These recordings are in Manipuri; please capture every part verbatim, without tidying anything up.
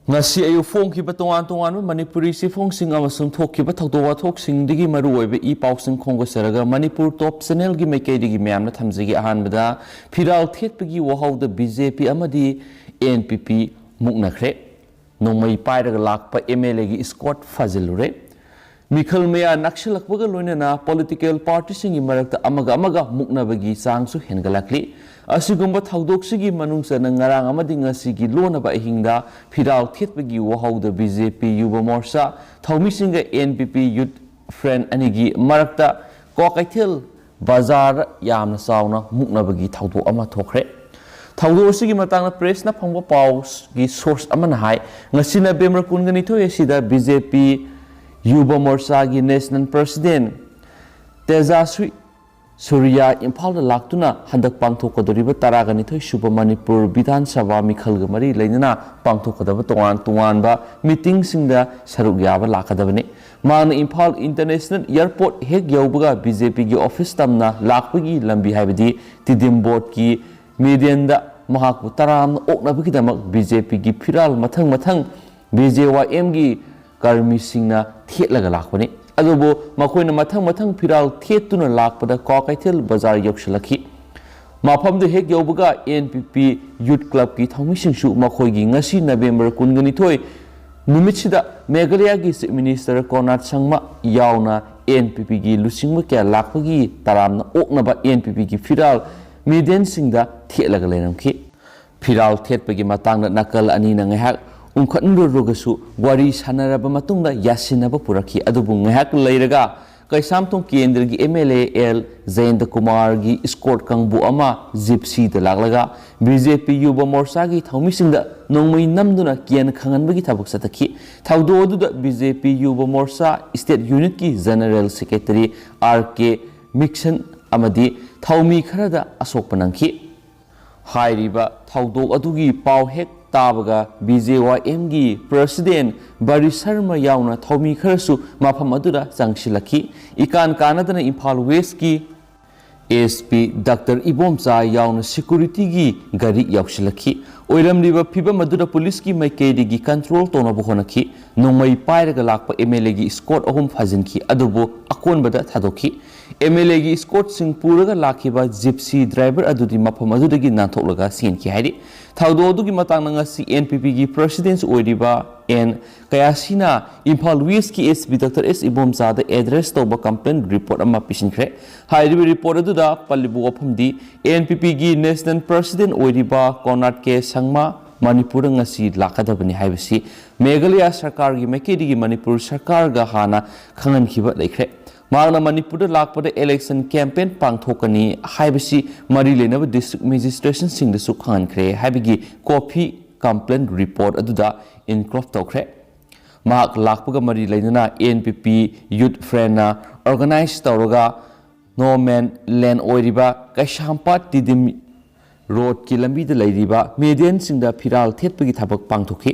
ꯉꯁꯤ ꯑꯌꯨꯛ ꯐꯣꯡꯈꯤꯕ ꯇꯣꯉꯥꯟ ꯇꯣꯉꯥꯟꯕ ꯃꯅꯤꯄꯨꯔꯤ ꯆꯦꯐꯣꯡꯁꯤꯡ ꯑꯃꯁꯨꯡ ꯊꯣꯛꯈꯤꯕ ꯊꯧꯗꯣꯛ ꯋꯥꯊꯣꯛꯁꯤꯡꯗꯒꯤ ꯃꯔꯨꯑꯣꯏꯕ ꯏ ꯄꯥꯎꯁꯤꯡ ꯈꯣꯝꯒꯠꯆꯔꯒ ꯃꯅꯤꯄꯨꯔ ꯇꯣꯞ ꯆꯦꯅꯦꯜꯒꯤ ꯃꯥꯏꯀꯩꯗꯒꯤ ꯃꯌꯥꯝꯅ ꯊꯝꯖꯒꯦ꯫ ꯑꯍꯥꯟꯕꯗ, ꯐꯤꯔꯥꯜ ꯊꯦꯠꯄꯒꯤ ꯋꯥꯍꯧꯗ ꯕꯤ ꯖꯦ ꯄꯤ ꯑꯃꯗꯤ ꯑꯦꯟ ꯄꯤ ꯄꯤ ꯃꯨꯛꯅꯈ꯭ꯔꯦ꯫ ꯅꯣꯡꯃꯩ ꯄꯥꯏꯔꯒ ꯂꯥꯛꯄ ꯑꯦꯝ ꯑꯦꯜ ꯑꯦꯒꯤ ꯏꯁꯀꯣꯠ ꯐꯥꯖꯤꯜꯂꯨꯔꯦ꯫ ꯃꯤꯈꯜ ꯃꯌꯥ ꯅꯛꯁꯤꯜꯂꯛꯄꯒ ꯂꯣꯏꯅꯅ ꯄꯣꯂꯤꯇꯤꯀꯦꯜ ꯄꯥꯔꯇꯤꯁꯤꯡꯒꯤ ꯃꯔꯛꯇ ꯑꯃꯒ ꯑꯃꯒ ꯃꯨꯛꯅꯕꯒꯤ ꯆꯥꯡꯁꯨ ꯍꯦꯟꯒꯠꯂꯛꯂꯤ꯫ ꯑꯁꯤꯒꯨꯝꯕ ꯊꯧꯗꯣꯛꯁꯤꯒꯤ ꯃꯅꯨꯡ ꯆꯟꯅ ꯉꯔꯥꯡ ꯑꯃꯗꯤ ꯉꯁꯤꯒꯤ ꯂꯣꯟꯅꯕ ꯑꯍꯤꯡꯗ ꯐꯤꯔꯥꯜ ꯊꯦꯠꯄꯒꯤ ꯋꯥꯍꯧꯗ ꯕꯤ ꯖꯦ ꯄꯤ ꯌꯨꯕ ꯃꯣꯔꯆꯥ ꯊꯧꯃꯤꯁꯤꯡꯒ ꯑꯦꯟ ꯄꯤ ꯄꯤ ꯌꯨꯠ ꯐ꯭ꯔꯟꯠ ꯑꯅꯤꯒꯤ ꯃꯔꯛꯇ ꯀ꯭ꯋꯥꯀꯩꯊꯦꯜ ꯕꯖꯥꯔ ꯌꯥꯝꯅ ꯆꯥꯎꯅ ꯃꯨꯛꯅꯕꯒꯤ ꯊꯧꯗꯣꯛ ꯑꯃ ꯊꯣꯛꯈ꯭ꯔꯦ꯫ ꯊꯧꯗꯣꯛ ꯑꯁꯤꯒꯤ ꯃꯇꯥꯡꯗ ꯄ꯭ꯔꯦꯁꯅ ꯐꯪꯕ ꯄꯥꯎꯒꯤ ꯁꯣꯔꯁ ꯑꯃꯅ ꯍꯥꯏ, ꯉꯁꯤ ꯅꯕꯦꯝꯕꯔ ꯀꯨꯟꯒ ꯅꯤꯊꯣꯏ ꯑꯁꯤꯗ ꯕꯤ ꯖꯦ ꯄꯤ ꯌꯨꯕ ꯃꯣꯔꯆꯥꯒꯤ ꯅꯦꯁꯅꯦꯜ ꯄ꯭ꯔꯁꯤꯗꯦꯟ ꯇꯦꯖꯥꯁ꯭ꯔꯤ ꯁꯨꯔꯤꯌꯥ ꯏꯝꯐꯥꯜꯗ ꯂꯥꯛꯇꯨꯅ ꯍꯟꯗꯛ ꯄꯥꯡꯊꯣꯛꯀꯗꯧꯔꯤꯕ ꯇꯔꯥꯒ ꯅꯤꯊꯣꯏ ꯁꯨꯕ ꯃꯅꯤꯄꯨꯔ ꯕꯤꯙꯥꯟ ꯁꯚꯥ ꯃꯤꯈꯜꯒ ꯃꯔꯤ ꯂꯩꯅꯅ ꯄꯥꯡꯊꯣꯛꯀꯗꯕ ꯇꯣꯉꯥꯟ ꯇꯣꯉꯥꯟꯕ ꯃꯤꯇꯤꯡꯁꯤꯡꯗ ꯁꯔꯨꯛ ꯌꯥꯕ ꯂꯥꯛꯀꯗꯕꯅꯤ꯫ ꯃꯍꯥꯛꯅ ꯏꯝꯐꯥꯜ ꯏꯟꯇꯔꯅꯦꯁꯅꯦꯜ ꯑꯦꯌꯔꯄꯣꯔꯠ ꯍꯦꯛ ꯌꯧꯕꯒ ꯕꯤ ꯖꯦ ꯄꯤꯒꯤ ꯑꯣꯐꯤꯁ ꯇꯝꯅ ꯂꯥꯛꯄꯒꯤ ꯂꯝꯕꯤ, ꯍꯥꯏꯕꯗꯤ ꯇꯤꯗꯤꯝ ꯕꯣꯔꯗꯀꯤ ꯃꯦꯗꯤꯌꯟꯗ ꯃꯍꯥꯛꯄꯨ ꯇꯔꯥꯝꯅ ꯑꯣꯛꯅꯕꯒꯤꯗꯃꯛ ꯕꯤ ꯖꯦ ꯄꯤꯒꯤ ꯐꯤꯔꯥꯜ ꯃꯊꯪ ꯃꯊꯪ ꯕꯤ ꯖꯦ ꯋꯥꯏ ꯑꯦꯝꯒꯤ ꯀꯔꯃꯤꯁꯤꯡꯅ ꯊꯦꯠꯂꯒ ꯂꯥꯛꯄꯅꯤ꯫ ꯑꯗꯨꯕꯨ ꯃꯈꯣꯏꯅ ꯃꯊꯪ ꯃꯊꯪ ꯐꯤꯔꯥꯜ ꯊꯦꯠꯇꯨꯅ ꯂꯥꯛꯄꯗ ꯀ꯭ꯋꯥꯀꯩꯊꯦꯜ ꯕꯖꯥꯔ ꯌꯧꯁꯤꯜꯂꯛꯈꯤ꯫ ꯃꯐꯝꯗꯨ ꯍꯦꯛ ꯌꯧꯕꯒ ꯑꯦꯟ ꯄꯤ ꯄꯤ ꯌꯨꯠ ꯀ꯭ꯂꯕꯀꯤ ꯊꯧꯃꯤꯁꯤꯡꯁꯨ ꯃꯈꯣꯏꯒꯤ ꯉꯁꯤ ꯅꯕꯦꯝꯕꯔ ꯀꯨꯟꯒ ꯅꯤꯊꯣꯏ ꯅꯨꯃꯤꯠꯁꯤꯗ ꯃꯦꯘꯥꯂꯌꯥꯒꯤ ꯆꯤꯐ ꯃꯤꯅꯤꯁꯇꯔ ꯀꯣꯟꯔꯥꯗ ꯁꯪꯃꯥ ꯌꯥꯎꯅ ꯑꯦꯟ ꯄꯤ ꯄꯤꯒꯤ ꯂꯨꯆꯤꯡꯕ ꯀꯌꯥ ꯂꯥꯛꯄꯒꯤ ꯇꯔꯥꯝꯅ ꯑꯣꯛꯅꯕ ꯑꯦꯟ ꯄꯤ ꯄꯤꯒꯤ ꯐꯤꯔꯥꯜ ꯃꯦꯗꯤꯌꯟꯁꯤꯡꯗ ꯊꯦꯠꯂꯒ ꯂꯩꯔꯝꯈꯤ꯫ ꯐꯤꯔꯥꯜ ꯊꯦꯠꯄꯒꯤ ꯃꯇꯥꯡꯗ ꯅꯥꯀꯜ ꯑꯅꯤꯅ ꯉꯥꯏꯍꯥꯛ ꯎꯪꯈꯠꯅꯔꯨꯔꯒꯁꯨ ꯋꯥꯔꯤ ꯁꯥꯟꯅꯔꯕ ꯃꯇꯨꯡꯗ ꯌꯥꯁꯤꯟꯅꯕ ꯄꯨꯔꯛꯈꯤ꯫ ꯑꯗꯨꯕꯨ ꯉꯥꯏꯍꯥꯛ ꯂꯩꯔꯒ ꯀꯩꯁꯥꯝꯊꯣꯡ ꯀꯦꯟꯗ꯭ꯔꯒꯤ M L A L Jayanta ꯀꯨꯃꯥꯔꯒꯤ ꯏꯁꯀꯣꯔꯠ ꯀꯥꯡꯕꯨ ꯑꯃ ꯖꯤꯞꯁꯤꯗ ꯂꯥꯛꯂꯒ ꯕꯤ ꯖꯦ ꯄꯤ ꯌꯨꯕ ꯃꯣꯔꯆꯥꯒꯤ ꯊꯧꯃꯤꯁꯤꯡꯗ ꯅꯣꯡꯃꯩ ꯅꯝꯗꯨꯅ ꯀꯤꯌꯥꯟ ꯈꯪꯍꯟꯕꯒꯤ ꯊꯕꯛ ꯆꯠꯊꯈꯤ꯫ ꯊꯧꯗꯣꯛ ꯑꯗꯨꯗ ꯕꯤ ꯖꯦ ꯄꯤ ꯌꯨꯕ ꯃꯣꯔꯆꯥ ꯏꯁꯇꯦꯠ ꯌꯨꯅꯤꯠꯀꯤ ꯖꯦꯅꯔꯦꯜ ꯁꯦꯀ꯭ꯔꯦꯇꯔꯤ ꯑꯥꯔ ꯀꯦ ꯃꯤꯛꯁꯟ ꯑꯃꯗꯤ ꯊꯧꯃꯤ ꯈꯔꯗ ꯑꯁꯣꯛꯄ ꯅꯪꯈꯤ꯫ ꯍꯥꯏꯔꯤꯕ ꯊꯧꯗꯣꯛ ꯑꯗꯨꯒꯤ ꯄꯥꯎ ꯍꯦꯛ ꯇꯥꯕꯒ ꯕꯤ ꯖꯦ ꯋꯥꯏ ꯑꯦꯝꯒꯤ ꯄ꯭ꯔꯁꯤꯗꯦꯟ ꯕꯔꯤ ꯁꯔꯃ ꯌꯥꯎꯅ ꯊꯧꯃꯤ ꯈꯔꯁꯨ ꯃꯐꯝ ꯑꯗꯨꯗ ꯆꯪꯁꯤꯜꯂꯛꯈꯤ꯫ ꯏꯀꯥꯟ ꯀꯥꯟꯅꯗꯅ ꯏꯝꯐꯥꯜ ꯋꯦꯁꯀꯤ ꯑꯦꯁ ꯄꯤ ꯗꯥꯛꯇꯔ ꯏꯕꯣꯝꯆꯥ ꯌꯥꯎꯅ ꯁꯦꯀ꯭ꯌꯨꯔꯤꯇꯤꯒꯤ ꯒꯥꯔꯤ ꯌꯥꯎꯁꯤꯜꯂꯛꯈꯤ꯫ ꯑꯣꯏꯔꯝꯂꯤꯕ ꯐꯤꯕꯝ ꯑꯗꯨꯗ ꯄꯨꯂꯤꯁꯀꯤ ꯃꯥꯏꯀꯩꯗꯒꯤ ꯀꯟꯇ꯭ꯔꯣꯜ ꯇꯧꯅꯕ ꯍꯣꯠꯅꯈꯤ꯫ ꯅꯣꯡꯃꯩ ꯄꯥꯏꯔꯒ ꯂꯥꯛꯄ ꯑꯦꯝ ꯑꯦꯜ ꯑꯦꯒꯤ ꯏꯁꯀꯣꯔꯠ ꯑꯍꯨꯝ ꯐꯥꯖꯤꯟꯈꯤ, ꯑꯗꯨꯕꯨ ꯑꯀꯣꯟꯕꯗ ꯊꯥꯗꯣꯛꯈꯤ꯫ ꯑꯦꯝ ꯑꯦꯜ ꯑꯦꯒꯤ ꯏꯁꯀꯣꯔꯠꯁꯤꯡ ꯄꯨꯔꯒ ꯂꯥꯛꯈꯤꯕ ꯖꯤꯞꯁꯤ ꯗ꯭ꯔꯥꯏꯚꯔ ꯑꯗꯨꯗꯤ ꯃꯐꯝ ꯑꯗꯨꯗꯒꯤ ꯅꯥꯟꯊꯣꯛꯂꯒ ꯆꯦꯟꯈꯤ ꯍꯥꯏꯔꯤ꯫ ꯊꯧꯗꯣꯛ ꯑꯗꯨꯒꯤ ꯃꯇꯥꯡꯗ ꯉꯁꯤ ꯑꯦꯟ ꯄꯤ ꯄꯤꯒꯤ ꯄ꯭ꯔꯁꯤꯗꯦꯟꯠ ꯑꯣꯏꯔꯤꯕ ꯑꯦꯟ ꯀꯌꯥꯁꯤꯅ ꯏꯝꯐꯥꯜ ꯋꯦꯁꯀꯤ ꯑꯦꯁ ꯄꯤ ꯗꯥꯛꯇꯔ ꯑꯦꯁ ꯏꯕꯣꯝꯆꯥꯗ ꯑꯦꯗ꯭ꯔꯦꯁ ꯇꯧꯕ ꯀꯝꯄ꯭ꯂꯦꯟ ꯔꯤꯄꯣꯔꯠ ꯑꯃ ꯄꯤꯁꯤꯟꯈ꯭ꯔꯦ꯫ ꯍꯥꯏꯔꯤꯕ ꯔꯤꯄꯣꯔꯠ ꯑꯗꯨꯗ ꯄꯜꯂꯤꯕ ꯋꯥꯐꯝꯗꯤ ꯑꯦꯟ ꯄꯤ ꯄꯤꯒꯤ ꯅꯦꯁꯅꯦꯜ ꯄ꯭ꯔꯁꯤꯗꯦꯟꯠ ꯑꯣꯏꯔꯤꯕ ꯀꯣꯅꯥꯔꯗ ꯀꯦ ꯁꯪꯃꯥ ꯃꯅꯤꯄꯨꯔꯗ ꯉꯁꯤ ꯂꯥꯛꯀꯗꯕꯅꯤ ꯍꯥꯏꯕꯁꯤ ꯃꯦꯘꯥꯂꯌꯥ ꯁꯔꯀꯥꯔꯒꯤ ꯃꯥꯏꯀꯩꯗꯒꯤ ꯃꯅꯤꯄꯨꯔ ꯁꯔꯀꯥꯔꯒ ꯍꯥꯟꯅ ꯈꯪꯍꯟꯈꯤꯕ ꯂꯩꯈ꯭ꯔꯦ꯫ ꯃꯍꯥꯛꯅ ꯃꯅꯤꯄꯨꯔꯗ ꯂꯥꯛꯄꯗ ꯏꯂꯦꯛꯁꯟ ꯀꯦꯝꯄꯦꯟ ꯄꯥꯡꯊꯣꯛꯀꯅꯤ ꯍꯥꯏꯕꯁꯤ ꯃꯔꯤ ꯂꯩꯅꯕ ꯗꯤꯁꯇ꯭ꯔꯤꯛ ꯃꯦꯖꯤꯁꯇ꯭ꯔꯦꯁꯟꯁꯤꯡꯗꯁꯨ ꯈꯪꯍꯟꯈ꯭ꯔꯦ ꯍꯥꯏꯕꯒꯤ ꯀꯣꯄꯤ ꯀꯝꯄ꯭ꯂꯦꯟ ꯔꯤꯄꯣꯔꯠ ꯑꯗꯨꯗ ꯏꯟꯀ꯭ꯂꯨꯗ ꯇꯧꯈ꯭ꯔꯦ꯫ ꯃꯍꯥꯛ ꯂꯥꯛꯄꯒ ꯃꯔꯤ ꯂꯩꯅꯅ ꯑꯦꯟ ꯄꯤ ꯄꯤ ꯌꯨꯠ ꯐ꯭ꯔꯦꯟꯅ ꯑꯣꯔꯒꯅꯥꯏꯖ ꯇꯧꯔꯒ ꯅꯣ ꯃꯦꯟ ꯂꯦꯟ ꯑꯣꯏꯔꯤꯕ ꯀꯩꯁꯥꯝꯄꯥꯠ ꯇꯤꯗꯤꯝ ꯔꯣꯗꯀꯤ ꯂꯝꯕꯤꯗ ꯂꯩꯔꯤꯕ ꯃꯦꯗꯤꯌꯟꯁꯤꯡꯗ ꯐꯤꯔꯥꯜ ꯊꯦꯠꯄꯒꯤ ꯊꯕꯛ ꯄꯥꯡꯊꯣꯛꯈꯤ꯫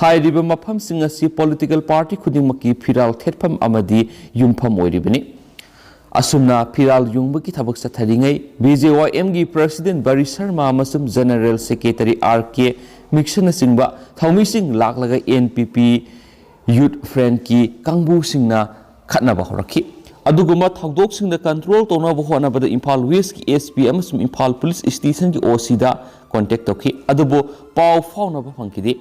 ꯍꯥꯏꯔꯤꯕ ꯃꯐꯝꯁꯤꯡ ꯑꯁꯤ ꯄꯣꯂꯤꯇꯤꯀꯦꯜ ꯄꯥꯔꯇꯤ ꯈꯨꯗꯤꯡꯃꯛꯀꯤ ꯐꯤꯔꯥꯜ ꯊꯦꯠꯐꯝ ꯑꯃꯗꯤ ꯌꯨꯝꯐꯝ ꯑꯣꯏꯔꯤꯕꯅꯤ꯫ ꯑꯁꯨꯝꯅ ꯐꯤꯔꯥꯜ ꯌꯨꯡꯕꯒꯤ ꯊꯕꯛ ꯆꯠꯊꯔꯤꯉꯩ ꯕꯤ ꯖꯦ ꯋꯥꯏ ꯑꯦꯝꯒꯤ ꯄ꯭ꯔꯁꯤꯗꯦꯟꯠ ꯕꯔꯤ ꯁꯔꯃ ꯑꯃꯁꯨꯡ ꯖꯦꯅꯔꯦꯜ ꯁꯦꯀ꯭ꯔꯦꯇꯔꯤ ꯑꯥꯔ ꯀꯦ ꯃꯤꯛꯁꯟꯅꯆꯤꯡꯕ ꯊꯧꯃꯤꯁꯤꯡ ꯂꯥꯛꯂꯒ ꯑꯦꯟ ꯄꯤ ꯄꯤ ꯌꯨꯠ ꯐ꯭ꯔꯦꯟꯠꯀꯤ ꯀꯥꯡꯕꯨꯁꯤꯡꯅ ꯈꯠꯅꯕ ꯍꯧꯔꯛꯈꯤ꯫ ꯑꯗꯨꯒꯨꯝꯕ ꯊꯧꯗꯣꯛꯁꯤꯡꯗ ꯀꯟꯇ꯭ꯔꯣꯜ ꯇꯧꯅꯕ ꯍꯣꯠꯅꯕꯗ ꯏꯝꯐꯥꯜ ꯋꯦꯁꯀꯤ ꯑꯦꯁ ꯄꯤ ꯑꯃꯁꯨꯡ ꯏꯝꯐꯥꯜ ꯄꯨꯂꯤꯁ ꯁ꯭ꯇꯦꯁꯟꯒꯤ ꯑꯣ ꯁꯤꯗ ꯀꯣꯟꯇꯦꯛ ꯇꯧꯈꯤ, ꯑꯗꯨꯕꯨ ꯄꯥꯎ ꯐꯥꯎꯅꯕ ꯐꯪꯈꯤꯗꯦ꯫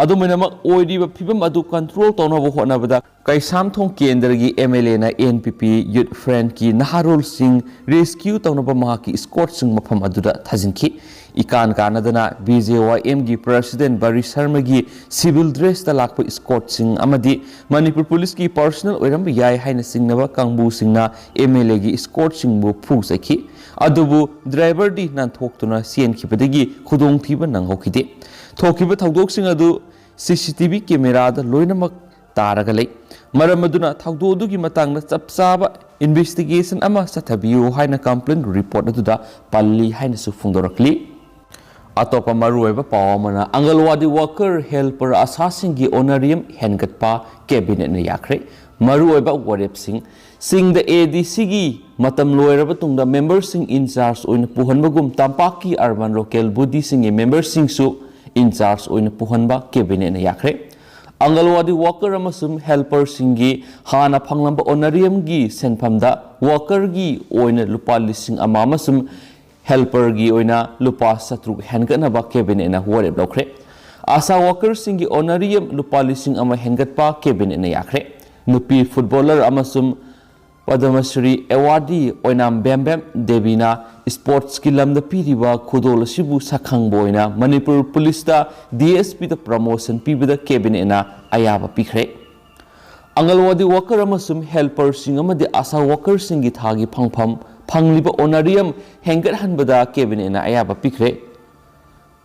ꯑꯗꯨꯝ ꯑꯣꯏꯅꯃꯛ, ꯑꯣꯏꯔꯤꯕ ꯐꯤꯕꯝ ꯑꯗꯨ ꯀꯟꯇ꯭ꯔꯣꯜ ꯇꯧꯅꯕ ꯍꯣꯠꯅꯕꯗ ꯀꯩꯁꯥꯝꯊꯣꯡ ꯀꯦꯟꯗ꯭ꯔꯒꯤ ꯑꯦꯝ ꯑꯦꯜ ꯑꯦꯅ ꯑꯦꯟ ꯄꯤ ꯄꯤ ꯌꯨꯠ ꯐ꯭ꯔꯦꯟꯠꯀꯤ ꯅꯍꯥꯔꯣꯜꯁꯤꯡ ꯔꯦꯁꯀ꯭ꯌꯨ ꯇꯧꯅꯕ ꯃꯍꯥꯛꯀꯤ ꯏꯁꯀꯣꯔꯠꯁꯤꯡ ꯃꯐꯝ ꯑꯗꯨꯗ ꯊꯥꯖꯤꯟꯈꯤ꯫ ꯏꯀꯥꯟ ꯀꯥꯟꯅꯗꯅ ꯕꯤ ꯖꯦ ꯋꯥꯏ ꯑꯦꯝꯒꯤ ꯄ꯭ꯔꯁꯤꯗꯦꯟꯠ ꯕꯔꯤ ꯁꯔꯃꯒꯤ ꯁꯤꯚꯤꯜ ꯗ꯭ꯔꯦꯁꯇ ꯂꯥꯛꯄ ꯏꯁꯀꯣꯔꯠꯁꯤꯡ ꯑꯃꯗꯤ ꯃꯅꯤꯄꯨꯔ ꯄꯨꯂꯤꯁꯀꯤ ꯄꯔꯁꯣꯅꯦꯜ ꯑꯣꯏꯔꯝꯕ ꯌꯥꯏ ꯍꯥꯏꯅ ꯆꯤꯡꯅꯕ ꯀꯥꯡꯕꯨꯁꯤꯡꯅ ꯑꯦꯝ ꯑꯦꯜ ꯑꯦꯒꯤ ꯏꯁꯀꯣꯔꯠꯁꯤꯡꯕꯨ ꯐꯨꯖꯈꯤ꯫ ꯑꯗꯨꯕꯨ ꯗ꯭ꯔꯥꯏꯚꯔꯗꯤ ꯅꯥꯟꯊꯣꯛꯇꯨꯅ ꯆꯦꯟꯈꯤꯕꯗꯒꯤ ꯈꯨꯗꯣꯡꯊꯤꯕ ꯅꯪꯍꯧꯈꯤꯗꯦ꯫ ꯊꯣꯛꯈꯤꯕ ꯊꯧꯗꯣꯛꯁꯤꯡ ꯑꯗꯨ ꯁꯤ ꯁꯤ ꯇꯤ ꯚꯤ ꯀꯦꯃꯦꯔꯥꯗ ꯂꯣꯏꯅꯃꯛ ꯇꯥꯔꯒ ꯂꯩ꯫ ꯃꯔꯝ ꯑꯗꯨꯅ ꯊꯧꯗꯣꯛ ꯑꯗꯨꯒꯤ ꯃꯇꯥꯡꯗ ꯆꯞ ꯆꯥꯕ ꯏꯟꯚꯦꯁꯇꯤꯒꯦꯁꯟ ꯑꯃ ꯆꯠꯊꯕꯤꯌꯨ ꯍꯥꯏꯅ ꯀꯝꯄ꯭ꯂꯦꯟ ꯔꯤꯄꯣꯔꯠ ꯑꯗꯨꯗ ꯄꯜꯂꯤ ꯍꯥꯏꯅꯁꯨ ꯐꯣꯡꯗꯣꯔꯛꯂꯤ꯫ ꯑꯇꯣꯞꯄ ꯃꯔꯨꯑꯣꯏꯕ ꯄꯥꯎ ꯑꯃꯅ, ꯑꯪꯒꯜꯋꯥꯗꯤ ꯋꯥꯀꯔ, ꯍꯦꯜꯄꯔ, ꯑꯥꯁꯥꯁꯤꯡꯒꯤ ꯑꯣꯅꯔꯤꯌꯝ ꯍꯦꯟꯒꯠꯄ ꯀꯦꯕꯤꯅꯦꯠꯅ ꯌꯥꯈ꯭ꯔꯦ꯫ ꯃꯔꯨꯑꯣꯏꯕ ꯋꯥꯔꯦꯞꯁꯤꯡ꯫ ꯆꯤꯡꯗ ꯑꯦ ꯗꯤ ꯁꯤꯒꯤ ꯃꯇꯝ ꯂꯣꯏꯔꯕ ꯇꯨꯡꯗ ꯃꯦꯝꯕꯔꯁꯤꯡ ꯏꯟꯆꯥꯔꯖ ꯑꯣꯏꯅ ꯄꯨꯍꯟꯕꯒꯨꯝ, ꯇꯝꯄꯥꯛꯀꯤ ꯑꯔꯕꯥꯟ ꯂꯣꯀꯦꯜ ꯕꯣꯗꯤꯁꯤꯡꯒꯤ ꯃꯦꯝꯕꯔꯁꯤꯡꯁꯨ in charge ꯑꯣꯏꯅ ꯄꯨꯍꯟꯕ cabinetꯅ ꯌꯥꯈ꯭ꯔꯦ꯫ ꯑꯪꯒꯜꯋꯥꯗꯤ worker ꯑꯃꯁꯨꯡ helperꯁꯤꯡꯒꯤ ꯍꯥꯟꯅ ꯐꯪꯂꯝꯕ honorariumꯒꯤ ꯁꯦꯟꯐꯝꯗ workerꯒꯤ ꯑꯣꯏꯅ ꯂꯨꯄꯥ ꯂꯤꯁꯤꯡ ꯑꯃ ꯑꯃꯁꯨꯡ helperꯒꯤ ꯑꯣꯏꯅ ꯂꯨꯄꯥ ꯆꯥꯇ꯭ꯔꯨꯛ ꯍꯦꯟꯒꯠꯅꯕ cabinetꯅ ꯋꯥꯔꯦꯞ ꯂꯧꯈ꯭ꯔꯦ꯫ ꯑꯥꯁꯥ workerꯁꯤꯡꯒꯤ honorarium ꯂꯨꯄꯥ ꯂꯤꯁꯤꯡ ꯑꯃ ꯍꯦꯟꯒꯠꯄ cabinetꯅ ꯌꯥꯈ꯭ꯔꯦ꯫ ꯅꯨꯄꯤ footballer ꯑꯃꯁꯨꯡ ꯄꯗꯃꯁ꯭ꯔꯤ awardee ꯑꯣꯏꯅꯥꯝ ꯕꯦꯝꯕꯦꯝ ꯗꯦꯕꯤꯅ sportsꯀꯤ ꯂꯝꯗ ꯄꯤꯔꯤꯕ ꯈꯨꯗꯣꯜ ꯑꯁꯤꯕꯨ ꯁꯛꯈꯪꯕ ꯑꯣꯏꯅ ꯃꯅꯤꯄꯨꯔ ꯄꯨꯂꯤꯁꯇ DSPꯗ promotion ꯄꯤꯕꯗ cabinetꯅ ꯑꯌꯥꯕ ꯄꯤꯈ꯭ꯔꯦ꯫ ꯑꯪꯒꯜꯋꯥꯗꯤ worker ꯑꯃꯁꯨꯡ helperꯁꯤꯡ ꯑꯃꯗꯤ ꯑꯥꯁꯥ workerꯁꯤꯡꯒꯤ ꯊꯥꯒꯤ ꯐꯪꯐꯝ ꯐꯪꯂꯤꯕ honorarium ꯍꯦꯟꯒꯠꯍꯟꯕꯗ cabinetꯅ ꯑꯌꯥꯕ ꯄꯤꯈ꯭ꯔꯦ꯫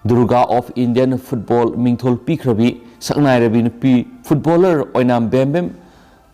Durga of Indian football ꯃꯤꯡꯊꯣꯜ ꯄꯤꯈ꯭ꯔꯕꯤ ꯁꯛꯅꯥꯏꯔꯕꯤ ꯅꯨꯄꯤ footballer ꯑꯣꯏꯅꯥꯝ ꯕꯦꯝꯕꯦꯝ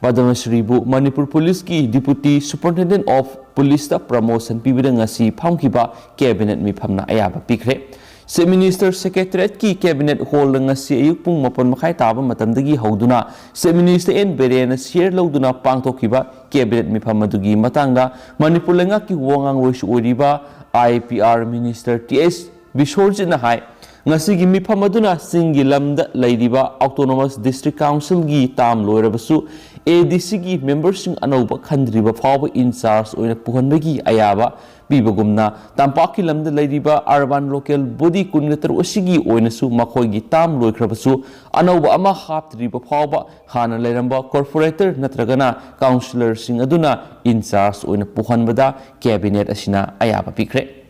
ꯄꯗꯃꯁ꯭ꯔꯤꯕꯨ ꯃꯅꯤꯄꯨꯔ ꯄꯨꯂꯤꯁꯀꯤ Deputy Superintendent of Policeꯇ promotion ꯄꯤꯕꯗ ꯉꯁꯤ ꯐꯝꯈꯤꯕ cabinet ꯃꯤꯐꯝꯅ ꯑꯌꯥꯕ ꯄꯤꯈ꯭ꯔꯦ꯫ Chief Minister Secretariatꯀꯤ cabinet hallꯗ ꯉꯁꯤ ꯑꯌꯨꯛ ꯄꯨꯡ ꯃꯥꯄꯟ ꯃꯈꯥꯏ ꯇꯥꯕ ꯃꯇꯝꯗꯒꯤ ꯍꯧꯗꯨꯅ Chief Minister ꯑꯦꯟ ꯕꯤꯔꯦꯟꯅ chair ꯂꯧꯗꯨꯅ ꯄꯥꯡꯊꯣꯛꯈꯤꯕ cabinet ꯃꯤꯐꯝ ꯑꯗꯨꯒꯤ ꯃꯇꯥꯡꯗ ꯃꯅꯤꯄꯨꯔ ꯂꯩꯉꯥꯛꯀꯤ ꯋꯥ ꯉꯥꯡꯂꯣꯏꯁꯨ ꯑꯣꯏꯔꯤꯕ IPR Minister ꯇꯤ ꯑꯩꯆ ꯕꯤꯁꯣꯔꯖꯤꯠꯅ ꯍꯥꯏ, ꯉꯁꯤꯒꯤ ꯃꯤꯐꯝ ꯑꯗꯨꯅ ꯆꯤꯡꯒꯤ ꯂꯝꯗ ꯂꯩꯔꯤꯕ Autonomous District Councilꯒꯤ term ꯂꯣꯏꯔꯕꯁꯨ ADCꯒꯤ memberꯁꯤꯡ ꯑꯅꯧꯕ ꯈꯟꯗ꯭ꯔꯤꯕ ꯐꯥꯎꯕ in charge ꯑꯣꯏꯅ ꯄꯨꯍꯟꯕꯒꯤ ꯑꯌꯥꯕ ꯄꯤꯕꯒꯨꯝꯅ, ꯇꯝꯄꯥꯛꯀꯤ ꯂꯝꯗ ꯂꯩꯔꯤꯕ urban local body ꯀꯨꯟꯒ ꯇꯔꯨꯛ ꯑꯁꯤꯒꯤ ꯑꯣꯏꯅꯁꯨ ꯃꯈꯣꯏꯒꯤ term ꯂꯣꯏꯈ꯭ꯔꯕꯁꯨ ꯑꯅꯧꯕ ꯑꯃ ꯍꯥꯞꯇ꯭ꯔꯤꯕ ꯐꯥꯎꯕ ꯍꯥꯟꯅ ꯂꯩꯔꯝꯕ corporator ꯅꯠꯇ꯭ꯔꯒꯅ councillorꯁꯤꯡ ꯑꯗꯨꯅ in charge ꯑꯣꯏꯅ ꯄꯨꯍꯟꯕꯗ cabinet ꯑꯁꯤꯅ ꯑꯌꯥꯕ ꯄꯤꯈ꯭ꯔꯦ꯫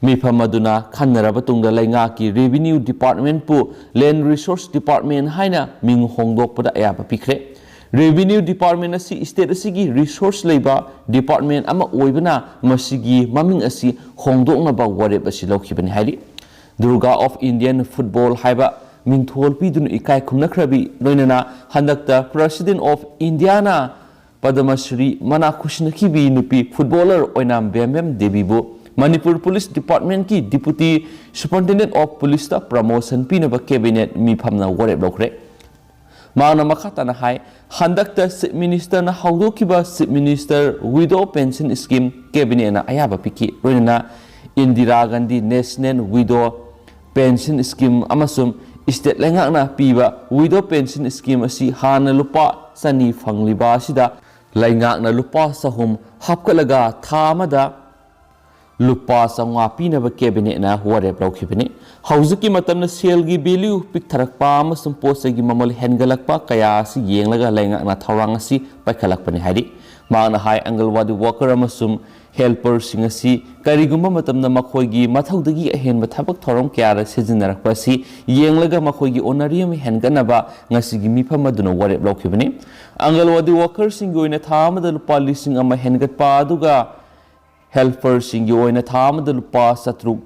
ꯃꯤꯐꯝ ꯑꯗꯨꯅ ꯈꯟꯅꯔꯕ ꯇꯨꯡꯗ ꯂꯩꯉꯥꯛꯀꯤ Revenue Departmentꯄꯨ Land Resource Department ꯍꯥꯏꯅ ꯃꯤꯡ ꯍꯣꯡꯗꯣꯛꯄꯗ ꯑꯌꯥꯕ ꯄꯤꯈ꯭ꯔꯦ꯫ Revenue Department ꯑꯁꯤ state ꯑꯁꯤꯒꯤ resource ꯂꯩꯕ department ꯑꯃ ꯑꯣꯏꯕꯅ ꯃꯁꯤꯒꯤ ꯃꯃꯤꯡ ꯑꯁꯤ ꯍꯣꯡꯗꯣꯛꯅꯕ ꯋꯥꯔꯦꯞ ꯑꯁꯤ ꯂꯧꯈꯤꯕꯅꯤ ꯍꯥꯏꯔꯤ꯫ Durga of Indian football ꯍꯥꯏꯕ ꯃꯤꯡꯊꯣꯜ ꯄꯤꯗꯨꯅ ꯏꯀꯥꯏ ꯈꯨꯝꯅꯈ꯭ꯔꯕꯤ ꯂꯣꯏꯅꯅ ꯍꯟꯗꯛꯇ President of Indiaꯅ ꯄꯗꯃꯁ꯭ꯔꯤ ꯃꯅꯥ ꯈꯨꯁꯤꯟꯅꯈꯤꯕꯤ ꯅꯨꯄꯤ footballer Oinam Bembem ꯗꯦꯕꯤꯕꯨ Manipur Police Departmentꯀꯤ Deputy Superintendent of Policeꯇ promotion ꯄꯤꯅꯕ cabinet ꯃꯤꯐꯝꯅ ꯋꯥꯔꯦꯞ ꯂꯧꯈ꯭ꯔꯦ꯫ ꯃꯍꯥꯛꯅ ꯃꯈꯥ ꯇꯥꯅ ꯍꯥꯏ, ꯍꯟꯗꯛꯇ Chief Ministerꯅ ꯍꯧꯗꯣꯛꯈꯤꯕ Chief Minister Widow Pension Scheme cabinetꯅ ꯑꯌꯥꯕ ꯄꯤꯈꯤ꯫ ꯂꯣꯏꯅꯅ Indira Gandhi National Widow Pension Scheme ꯑꯃꯁꯨꯡ state ꯂꯩꯉꯥꯛꯅ ꯄꯤꯕ Widow Pension Scheme ꯑꯁꯤ ꯍꯥꯟꯅ ꯂꯨꯄꯥ ꯆꯅꯤ ꯐꯪꯂꯤꯕ ꯑꯁꯤꯗ ꯂꯩꯉꯥꯛꯅ ꯂꯨꯄꯥ ꯆꯍꯨꯝ ꯍꯥꯞꯀꯠꯂꯒ ꯊꯥ ꯑꯃꯗ ꯂꯨꯄꯥ ꯆꯥꯝꯃꯉꯥ ꯄꯤꯅꯕ cabinetꯅ ꯋꯥꯔꯦꯞ ꯂꯧꯈꯤꯕꯅꯤ꯫ ꯍꯧꯖꯤꯛꯀꯤ ꯃꯇꯝꯗ ꯁꯦꯜꯒꯤ value ꯄꯤꯛꯊꯔꯛꯄ ꯑꯃꯁꯨꯡ ꯄꯣꯠ ꯆꯩꯒꯤ ꯃꯃꯜ ꯍꯦꯟꯒꯠꯂꯛꯄ ꯀꯌꯥ ꯑꯁꯤ ꯌꯦꯡꯂꯒ ꯂꯩꯉꯥꯛꯅ ꯊꯧꯔꯥꯡ ꯑꯁꯤ ꯄꯥꯏꯈꯠꯂꯛꯄꯅꯤ ꯍꯥꯏꯔꯤ꯫ ꯃꯍꯥꯛꯅ ꯍꯥꯏ, ꯑꯪꯒꯜꯋꯥꯗꯤ worker ꯑꯃꯁꯨꯡ helperꯁꯤꯡ ꯑꯁꯤ ꯀꯔꯤꯒꯨꯝꯕ ꯃꯇꯝꯗ ꯃꯈꯣꯏꯒꯤ ꯃꯊꯧꯗꯒꯤ ꯑꯍꯦꯟꯕ ꯊꯕꯛ ꯊꯧꯔꯝ ꯀꯌꯥꯗ ꯁꯤꯖꯤꯟꯅꯔꯛꯄ ꯑꯁꯤ ꯌꯦꯡꯂꯒ ꯃꯈꯣꯏꯒꯤ honorarium ꯍꯦꯟꯒꯠꯅꯕ ꯉꯁꯤꯒꯤ ꯃꯤꯐꯝ ꯑꯗꯨꯅ ꯋꯥꯔꯦꯞ ꯂꯧꯈꯤꯕꯅꯤ꯫ ꯑꯪꯒꯜꯋꯥꯗꯤ workerꯁꯤꯡꯒꯤ ꯑꯣꯏꯅ ꯊꯥ ꯑꯃꯗ ꯂꯨꯄꯥ ꯂꯤꯁꯤꯡ ꯑꯃ ꯍꯦꯟꯒꯠꯄ ꯑꯗꯨꯒ helperꯁꯤꯡꯒꯤ ꯑꯣꯏꯅ ꯊꯥ ꯑꯃꯗ ꯂꯨꯄꯥ ꯆꯥꯇ꯭ꯔꯨꯛ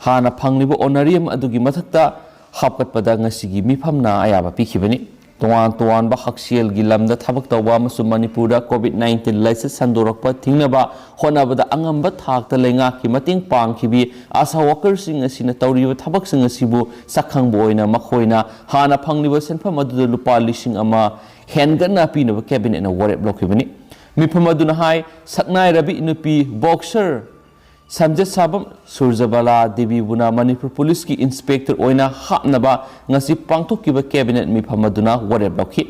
ꯍꯥꯟꯅ ꯐꯪꯂꯤꯕ honorarium ꯑꯗꯨꯒꯤ ꯃꯊꯛꯇ ꯍꯥꯞꯀꯠꯄꯗ ꯉꯁꯤꯒꯤ ꯃꯤꯐꯝꯅ ꯑꯌꯥꯕ ꯄꯤꯈꯤꯕꯅꯤ꯫ ꯇꯣꯉꯥꯟ ꯇꯣꯉꯥꯟꯕ ꯍꯛꯁꯦꯜꯒꯤ ꯂꯝꯗ ꯊꯕꯛ ꯇꯧꯕ ꯑꯃꯁꯨꯡ ꯃꯅꯤꯄꯨꯔꯗ COVID nineteen ꯂꯥꯏꯆꯠ ꯁꯟꯗꯣꯔꯛꯄ ꯊꯤꯡꯅꯕ ꯍꯣꯠꯅꯕꯗ ꯑꯉꯝꯕ ꯊꯥꯛꯇ ꯂꯩꯉꯥꯛꯀꯤ ꯃꯇꯦꯡ ꯄꯥꯡꯈꯤꯕꯤ ASHA workerꯁꯤꯡ ꯑꯁꯤꯅ ꯇꯧꯔꯤꯕ ꯊꯕꯛꯁꯤꯡ ꯑꯁꯤꯕꯨ ꯁꯛꯈꯪꯕ ꯑꯣꯏꯅ ꯃꯈꯣꯏꯅ ꯍꯥꯟꯅ ꯐꯪꯂꯤꯕ ꯁꯦꯟꯐꯝ ꯑꯗꯨꯗ ꯂꯨꯄꯥ ꯂꯤꯁꯤꯡ ꯑꯃ ꯍꯦꯟꯒꯠꯅ ꯄꯤꯅꯕ cabinetꯅ ꯋꯥꯔꯦꯞ ꯂꯧꯈꯤꯕꯅꯤ꯫ ꯃꯤꯐꯝ ꯑꯗꯨꯅ ꯍꯥꯏ, ꯁꯛꯅꯥꯏꯔꯕꯤ ꯅꯨꯄꯤ boxer ꯁꯝꯖꯦꯠꯁꯥꯕꯝ ꯁꯨꯔꯖꯕꯂꯥ ꯗꯦꯕꯤꯕꯨꯅ ꯃꯅꯤꯄꯨꯔ ꯄꯨꯂꯤꯁꯀꯤ inspector ꯑꯣꯏꯅ ꯍꯥꯞꯅꯕ ꯉꯁꯤ ꯄꯥꯡꯊꯣꯛꯈꯤꯕ cabinet ꯃꯤꯐꯝ ꯑꯗꯨꯅ ꯋꯥꯔꯦꯞ ꯂꯧꯈꯤ꯫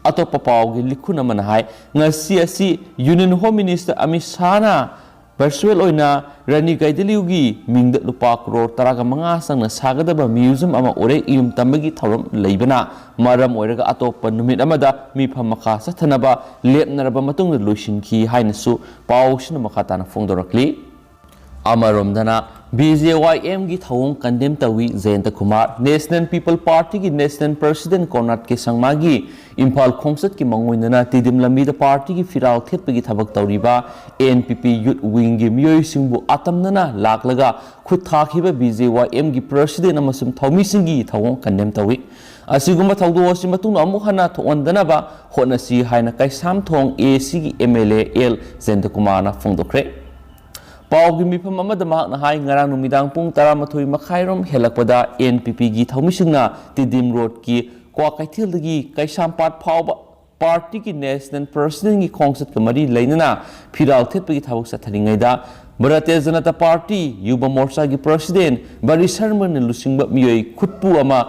ꯑꯇꯣꯞꯄ ꯄꯥꯎꯒꯤ ꯂꯤꯈꯨꯟ ꯑꯃꯅ ꯍꯥꯏ, ꯉꯁꯤ ꯑꯁꯤ Union Home Minister Amit ꯁꯥꯍꯅ virtual ꯑꯣꯏꯅ ꯔꯥꯅꯤ ꯒꯥꯏꯗꯤꯟꯂꯤꯌꯨꯒꯤ ꯃꯤꯡꯗ ꯂꯨꯄꯥ ꯀ꯭ꯔꯣꯔ ꯇꯔꯥꯒ ꯃꯉꯥ ꯆꯪꯅ ꯁꯥꯒꯗꯕ museum ꯑꯃ ꯎꯔꯦꯛ ꯏꯌꯨꯝ ꯇꯝꯕꯒꯤ ꯊꯧꯔꯝ ꯂꯩꯕꯅ ꯃꯔꯝ ꯑꯣꯏꯔꯒ ꯑꯇꯣꯞꯄ ꯅꯨꯃꯤꯠ ꯑꯃꯗ ꯃꯤꯐꯝ ꯃꯈꯥ ꯆꯠꯊꯅꯕ ꯂꯦꯞꯅꯔꯕ ꯃꯇꯨꯡꯗ ꯂꯣꯏꯁꯤꯟꯈꯤ ꯍꯥꯏꯅꯁꯨ ꯄꯥꯎꯁꯤꯅ ꯃꯈꯥ ꯇꯥꯅ ꯐꯣꯡꯗꯣꯔꯛꯂꯤ꯫ ꯑꯃꯔꯣꯝꯗꯅ BJYMꯒꯤ ꯊꯧꯑꯣꯡ condemn ꯇꯧꯏ ꯖꯌꯟꯇ Kumar. National People Partyꯒꯤ National President ꯀꯣꯔꯅꯥꯠ ꯀꯦ ꯁꯪꯃꯥꯒꯤ ꯏꯝꯐꯥꯜ ꯈꯣꯡꯆꯠꯀꯤ ꯃꯥꯡꯑꯣꯏꯅꯅ ꯇꯤꯗꯤꯝ ꯂꯝꯕꯤꯗ partyꯒꯤ ꯐꯤꯔꯥꯜ ꯊꯦꯠꯄꯒꯤ ꯊꯕꯛ ꯇꯧꯔꯤꯕ NPP youth wingꯒꯤ ꯃꯤꯑꯣꯏꯁꯤꯡꯕꯨ ꯑꯇꯝꯅꯅ ꯂꯥꯛꯂꯒ ꯈꯨꯠ ꯊꯥꯈꯤꯕ BJYMꯒꯤ president ꯑꯃꯁꯨꯡ ꯊꯧꯃꯤꯁꯤꯡꯒꯤ ꯊꯧꯑꯣꯡ condemn ꯇꯧꯏ꯫ ꯑꯁꯤꯒꯨꯝꯕ ꯊꯧꯗꯣꯛ ꯑꯁꯤ ꯃꯇꯨꯡꯗ ꯑꯃꯨꯛ ꯍꯟꯅ ꯊꯣꯛꯍꯟꯗꯅꯕ ꯍꯣꯠꯅꯁꯤ ꯍꯥꯏꯅ ꯀꯩꯁꯥꯝꯊꯣꯡ ACꯒꯤ MLA ꯑꯦꯜ ꯖꯌꯟꯇ ꯀꯨꯃꯥꯔꯅ ꯐꯣꯡꯗꯣꯛꯈ꯭ꯔꯦ꯫ ꯄꯥꯎꯒꯤ ꯃꯤꯐꯝ ꯑꯃꯗ ꯃꯍꯥꯛꯅ ꯍꯥꯏ, ꯉꯔꯥꯡ ꯅꯨꯃꯤꯗꯥꯡ ꯄꯨꯡ ꯇꯔꯥꯃꯥꯊꯣꯏ ꯃꯈꯥꯏꯔꯣꯝ ꯍꯦꯜꯂꯛꯄꯗ NPPꯒꯤ ꯊꯧꯃꯤꯁꯤꯡꯅ ꯇꯤꯗꯤꯝ ꯔꯣꯗꯀꯤ ꯀ꯭ꯋꯥꯀꯩꯊꯦꯜꯗꯒꯤ ꯀꯩꯁꯥꯝꯄꯥꯠ ꯐꯥꯎꯕ partyꯒꯤ National Presidentꯒꯤ ꯈꯣꯡꯆꯠꯀ ꯃꯔꯤ ꯂꯩꯅꯅ ꯐꯤꯔꯥꯜ ꯊꯦꯠꯄꯒꯤ ꯊꯕꯛ ꯆꯠꯊꯔꯤꯉꯩꯗ ꯚꯥꯔꯇꯤꯌ ꯖꯅꯇꯥ ꯄꯥꯔꯇꯤ ꯌꯨꯕ ꯃꯣꯔꯆꯥꯒꯤ ꯄ꯭ꯔꯁꯤꯗꯦꯟ ꯕꯔꯤ ꯁꯔꯃꯟꯅ ꯂꯨꯆꯤꯡꯕ ꯃꯤꯑꯣꯏ ꯈꯨꯠꯄꯨ ꯑꯃ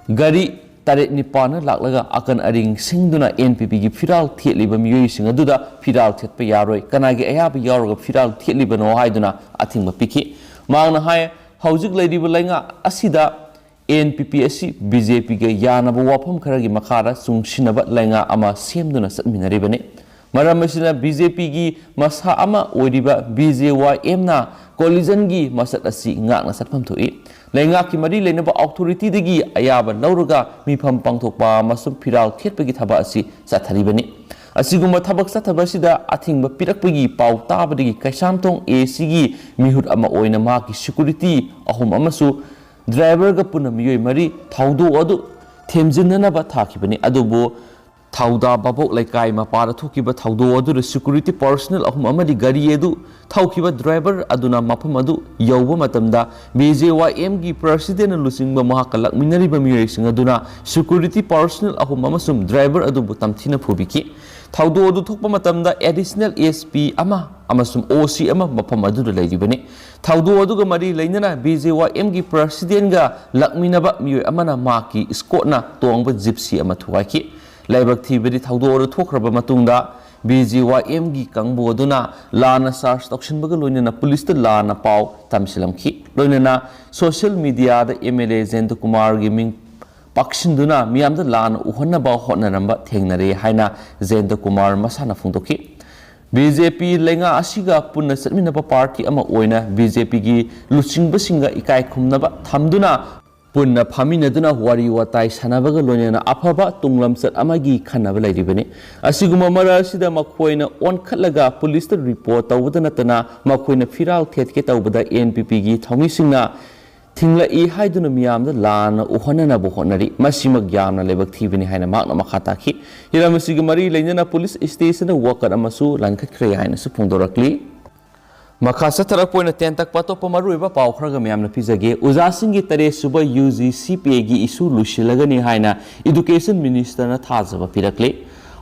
ꯒꯥꯔꯤ ꯇꯔꯦꯠ ꯅꯤꯄꯥꯟꯅ ꯂꯥꯛꯂꯒ ꯑꯀꯟ ꯑꯔꯤꯡ ꯁꯤꯡꯗꯨꯅ ꯑꯦꯟ ꯄꯤ ꯄꯤꯒꯤ ꯐꯤꯔꯥꯜ ꯊꯦꯠꯂꯤꯕ ꯃꯤꯑꯣꯏꯁꯤꯡ ꯑꯗꯨꯗ ꯐꯤꯔꯥꯜ ꯊꯦꯠꯄ ꯌꯥꯔꯣꯏ, ꯀꯅꯥꯒꯤ ꯑꯌꯥꯕ ꯌꯥꯎꯔꯒ ꯐꯤꯔꯥꯜ ꯊꯦꯠꯂꯤꯕꯅꯣ ꯍꯥꯏꯗꯨꯅ ꯑꯊꯤꯡꯕ ꯄꯤꯈꯤ꯫ ꯃꯍꯥꯛꯅ ꯍꯥꯏ, ꯍꯧꯖꯤꯛ ꯂꯩꯔꯤꯕ ꯂꯩꯉꯥꯛ ꯑꯁꯤꯗ ꯑꯦꯟ ꯄꯤ ꯄꯤ ꯑꯁꯤ ꯕꯤ ꯖꯦ ꯄꯤꯒ ꯌꯥꯅꯕ ꯋꯥꯐꯝ ꯈꯔꯒꯤ ꯃꯈꯥꯗ ꯆꯨꯡꯁꯤꯟꯅꯕ ꯂꯩꯉꯥꯛ ꯑꯃ ꯁꯦꯝꯗꯨꯅ ꯆꯠꯃꯤꯟꯅꯔꯤꯕꯅꯤ꯫ ꯃꯔꯝ ꯑꯁꯤꯅ ꯕꯤ ꯖꯦ ꯄꯤꯒꯤ ꯃꯁꯥ ꯑꯃ ꯑꯣꯏꯔꯤꯕ ꯕꯤ ꯖꯦ ꯋꯥꯏ ꯑꯦꯝꯅ ꯀꯣꯂꯤꯖꯟꯒꯤ ꯃꯁꯛ ꯑꯁꯤ ꯉꯥꯛꯅ ꯆꯠꯐꯝ ꯊꯣꯛꯏ꯫ ꯂꯩꯉꯥꯛꯀꯤ ꯃꯔꯤ ꯂꯩꯅꯕ ꯑꯣꯊꯣꯔꯤꯇꯤꯗꯒꯤ ꯑꯌꯥꯕ ꯂꯧꯔꯒ ꯃꯤꯐꯝ ꯄꯥꯡꯊꯣꯛꯄ ꯑꯃꯁꯨꯡ ꯐꯤꯔꯥꯜ ꯊꯦꯠꯄꯒꯤ ꯊꯕꯛ ꯑꯁꯤ ꯆꯠꯊꯔꯤꯕꯅꯤ꯫ ꯑꯁꯤꯒꯨꯝꯕ ꯊꯕꯛ ꯆꯠꯊꯕ ꯑꯁꯤꯗ ꯑꯊꯤꯡꯕ ꯄꯤꯔꯛꯄꯒꯤ ꯄꯥꯎ ꯇꯥꯕꯗꯒꯤ ꯀꯩꯁꯥꯝꯊꯣꯡ ꯑꯦ ꯁꯤꯒꯤ ꯃꯤꯍꯨꯠ ꯑꯃ ꯑꯣꯏꯅ ꯃꯍꯥꯛꯀꯤ ꯁꯦꯀ꯭ꯌꯨꯔꯤꯇꯤ ꯑꯍꯨꯝ ꯑꯃꯁꯨ ꯗ꯭ꯔꯥꯏꯚꯔꯒ ꯄꯨꯟꯅ ꯃꯤꯑꯣꯏ ꯃꯔꯤ ꯊꯧꯗꯣꯛ ꯑꯗꯨ ꯊꯦꯝꯖꯤꯟꯅꯅꯕ ꯊꯥꯈꯤꯕꯅꯤ꯫ ꯑꯗꯨꯕꯨ ꯊꯧꯗꯥ ꯚꯥꯕꯣꯛ ꯂꯩꯀꯥꯏ ꯃꯄꯥꯗ ꯊꯣꯛꯈꯤꯕ ꯊꯧꯗꯣꯛ ꯑꯗꯨꯗ ꯁꯦꯀ꯭ꯌꯨꯔꯤꯇꯤ ꯄꯔꯁꯅꯦꯜ ꯑꯍꯨꯝ ꯑꯃꯗꯤ ꯒꯥꯔꯤ ꯑꯗꯨ ꯊꯧꯈꯤꯕ ꯗ꯭ꯔꯥꯏꯚꯔ ꯑꯗꯨꯅ ꯃꯐꯝ ꯑꯗꯨ ꯌꯧꯕ ꯃꯇꯝꯗ ꯕꯤ ꯖꯦ ꯋꯥꯏ ꯑꯦꯝꯒꯤ ꯄ꯭ꯔꯁꯤꯗꯦꯟꯅ ꯂꯨꯆꯤꯡꯕ ꯃꯍꯥꯛꯀ ꯂꯥꯛꯃꯤꯟꯅꯔꯤꯕ ꯃꯤꯑꯣꯏꯁꯤꯡ ꯑꯗꯨꯅ ꯁꯦꯀ꯭ꯌꯨꯔꯤꯇꯤ ꯄꯔꯁꯅꯦꯜ ꯑꯍꯨꯝ ꯑꯃꯁꯨꯡ ꯗ꯭ꯔꯥꯏꯚꯔ ꯑꯗꯨꯕꯨ ꯇꯝꯊꯤꯅ ꯐꯨꯕꯤꯈꯤ꯫ ꯊꯧꯗꯣꯛ ꯑꯗꯨ ꯊꯣꯛꯄ ꯃꯇꯝꯗ ꯑꯦꯗꯤꯁꯅꯦꯜ ꯑꯦꯁ ꯄꯤ ꯑꯃ ꯑꯃꯁꯨꯡ ꯑꯣ ꯁꯤ ꯑꯃ ꯃꯐꯝ ꯑꯗꯨꯗ ꯂꯩꯔꯤꯕꯅꯤ꯫ ꯊꯧꯗꯣꯛ ꯑꯗꯨꯒ ꯃꯔꯤ ꯂꯩꯅꯅ ꯕꯤ ꯖꯦ ꯋꯥꯏ ꯑꯦꯝꯒꯤ ꯄ꯭ꯔꯁꯤꯗꯦꯟꯒ ꯂꯥꯛꯃꯤꯟꯅꯕ ꯃꯤꯑꯣꯏ ꯑꯃꯅ ꯃꯍꯥꯛꯀꯤ ꯏꯁꯀꯣꯠꯅ ꯇꯣꯡꯕ ꯖꯤꯞꯁꯤ ꯑꯃ ꯊꯨꯒꯥꯏꯈꯤ꯫ ꯂꯥꯏꯕꯛ ꯊꯤꯕꯗꯤ ꯊꯧꯗꯣꯛ ꯑꯗꯨ ꯊꯣꯛꯈ꯭ꯔꯕ ꯃꯇꯨꯡꯗ ꯕꯤ ꯖꯦ ꯋꯥꯏ ꯑꯦꯝꯒꯤ ꯀꯥꯡꯕꯨ ꯑꯗꯨꯅ ꯂꯥꯟꯅ ꯆꯥꯔꯖ ꯇꯧꯁꯤꯟꯕꯒ ꯂꯣꯏꯅꯅ ꯄꯨꯂꯤꯁꯇ ꯂꯥꯟꯅ ꯄꯥꯎ ꯇꯝꯁꯤꯜꯂꯝꯈꯤ꯫ ꯂꯣꯏꯅꯅ ꯁꯣꯁꯤꯌꯦꯜ ꯃꯤꯗꯤꯌꯥꯗ ꯑꯦꯝ ꯑꯦꯜ ꯑꯦ ꯖꯌꯟꯇ ꯀꯨꯃꯥꯔꯒꯤ ꯃꯤꯡ ꯄꯥꯛꯁꯤꯟꯗꯨꯅ ꯃꯤꯌꯥꯝꯗ ꯂꯥꯟꯅ ꯎꯍꯟꯅꯕ ꯍꯣꯠꯅꯔꯝꯕ ꯊꯦꯡꯅꯔꯦ ꯍꯥꯏꯅ ꯖꯌꯟꯇ ꯀꯨꯃꯥꯔ ꯃꯁꯥꯅ ꯐꯣꯡꯗꯣꯛꯈꯤ꯫ ꯕꯤ ꯖꯦ ꯄꯤ ꯂꯩꯉꯥꯛ ꯑꯁꯤꯒ ꯄꯨꯟꯅ ꯆꯠꯃꯤꯟꯅꯕ ꯄꯥꯔꯇꯤ ꯑꯃ ꯑꯣꯏꯅ ꯕꯤ ꯖꯦ ꯄꯤꯒꯤ ꯂꯨꯆꯤꯡꯕꯁꯤꯡꯒ ꯏꯀꯥꯏ ꯈꯨꯝꯅꯕ ꯊꯝꯗꯨꯅ ꯄꯨꯟꯅ ꯐꯝꯃꯤꯟꯅꯗꯨꯅ ꯋꯥꯔꯤ ꯋꯥꯇꯥꯏ ꯁꯥꯟꯅꯕꯒ ꯂꯣꯏꯅꯅ ꯑꯐꯕ ꯇꯨꯡꯂꯝꯆꯠ ꯑꯃꯒꯤ ꯈꯟꯅꯕ ꯂꯩꯔꯤꯕꯅꯤ꯫ ꯑꯁꯤꯒꯨꯝꯕ ꯃꯔꯛ ꯑꯁꯤꯗ ꯃꯈꯣꯏꯅ ꯑꯣꯟꯈꯠꯂꯒ ꯄꯨꯂꯤꯁꯇ ꯔꯤꯄꯣꯔꯠ ꯇꯧꯕꯗ ꯅꯠꯇꯅ ꯃꯈꯣꯏꯅ ꯐꯤꯔꯥꯜ ꯊꯦꯠꯀꯦ ꯇꯧꯕꯗ ꯑꯦꯟ ꯄꯤ ꯄꯤꯒꯤ ꯊꯧꯃꯤꯁꯤꯡꯅ ꯊꯤꯡꯂꯛꯏ ꯍꯥꯏꯗꯨꯅ ꯃꯤꯌꯥꯝꯗ ꯂꯥꯟꯅ ꯎꯍꯟꯅꯅꯕ ꯍꯣꯠꯅꯔꯤ꯫ ꯃꯁꯤꯃꯛ ꯌꯥꯝꯅ ꯂꯥꯏꯕꯛ ꯊꯤꯕꯅꯤ ꯍꯥꯏꯅ ꯃꯍꯥꯛꯅ ꯃꯈꯥ ꯇꯥꯈꯤ꯫ ꯍꯤꯔꯝ ꯑꯁꯤꯒ ꯃꯔꯤ ꯂꯩꯅꯅ ꯄꯨꯂꯤꯁ ꯁ꯭ꯇꯦꯁꯟꯗ ꯋꯥꯀꯠ ꯑꯃꯁꯨ ꯂꯟꯈꯠꯈ꯭ꯔꯦ ꯍꯥꯏꯅꯁꯨ ꯐꯣꯡꯗꯣꯔꯛꯂꯤ꯫ ꯃꯈꯥ ꯆꯠꯊꯔꯛꯄ ꯑꯣꯏꯅ ꯇꯦꯟꯇꯛꯄ ꯑꯇꯣꯞꯄ ꯃꯔꯨꯑꯣꯏꯕ ꯄꯥꯎ ꯈꯔꯒ ꯃꯌꯥꯝꯅ ꯄꯤꯖꯒꯦ꯫ ꯑꯣꯖꯥꯁꯤꯡꯒꯤ ꯇꯔꯦꯠ ꯁꯨꯕ ꯌꯨ ꯖꯤ ꯁꯤ ꯄꯦꯒꯤ ꯏꯁꯨ ꯂꯣꯏꯁꯤꯜꯂꯒꯅꯤ ꯍꯥꯏꯅ ꯏꯗꯨꯀꯦꯁꯟ ꯃꯤꯅꯤꯁꯇꯔꯅ ꯊꯥꯖꯕ ꯄꯤꯔꯛꯂꯤ꯫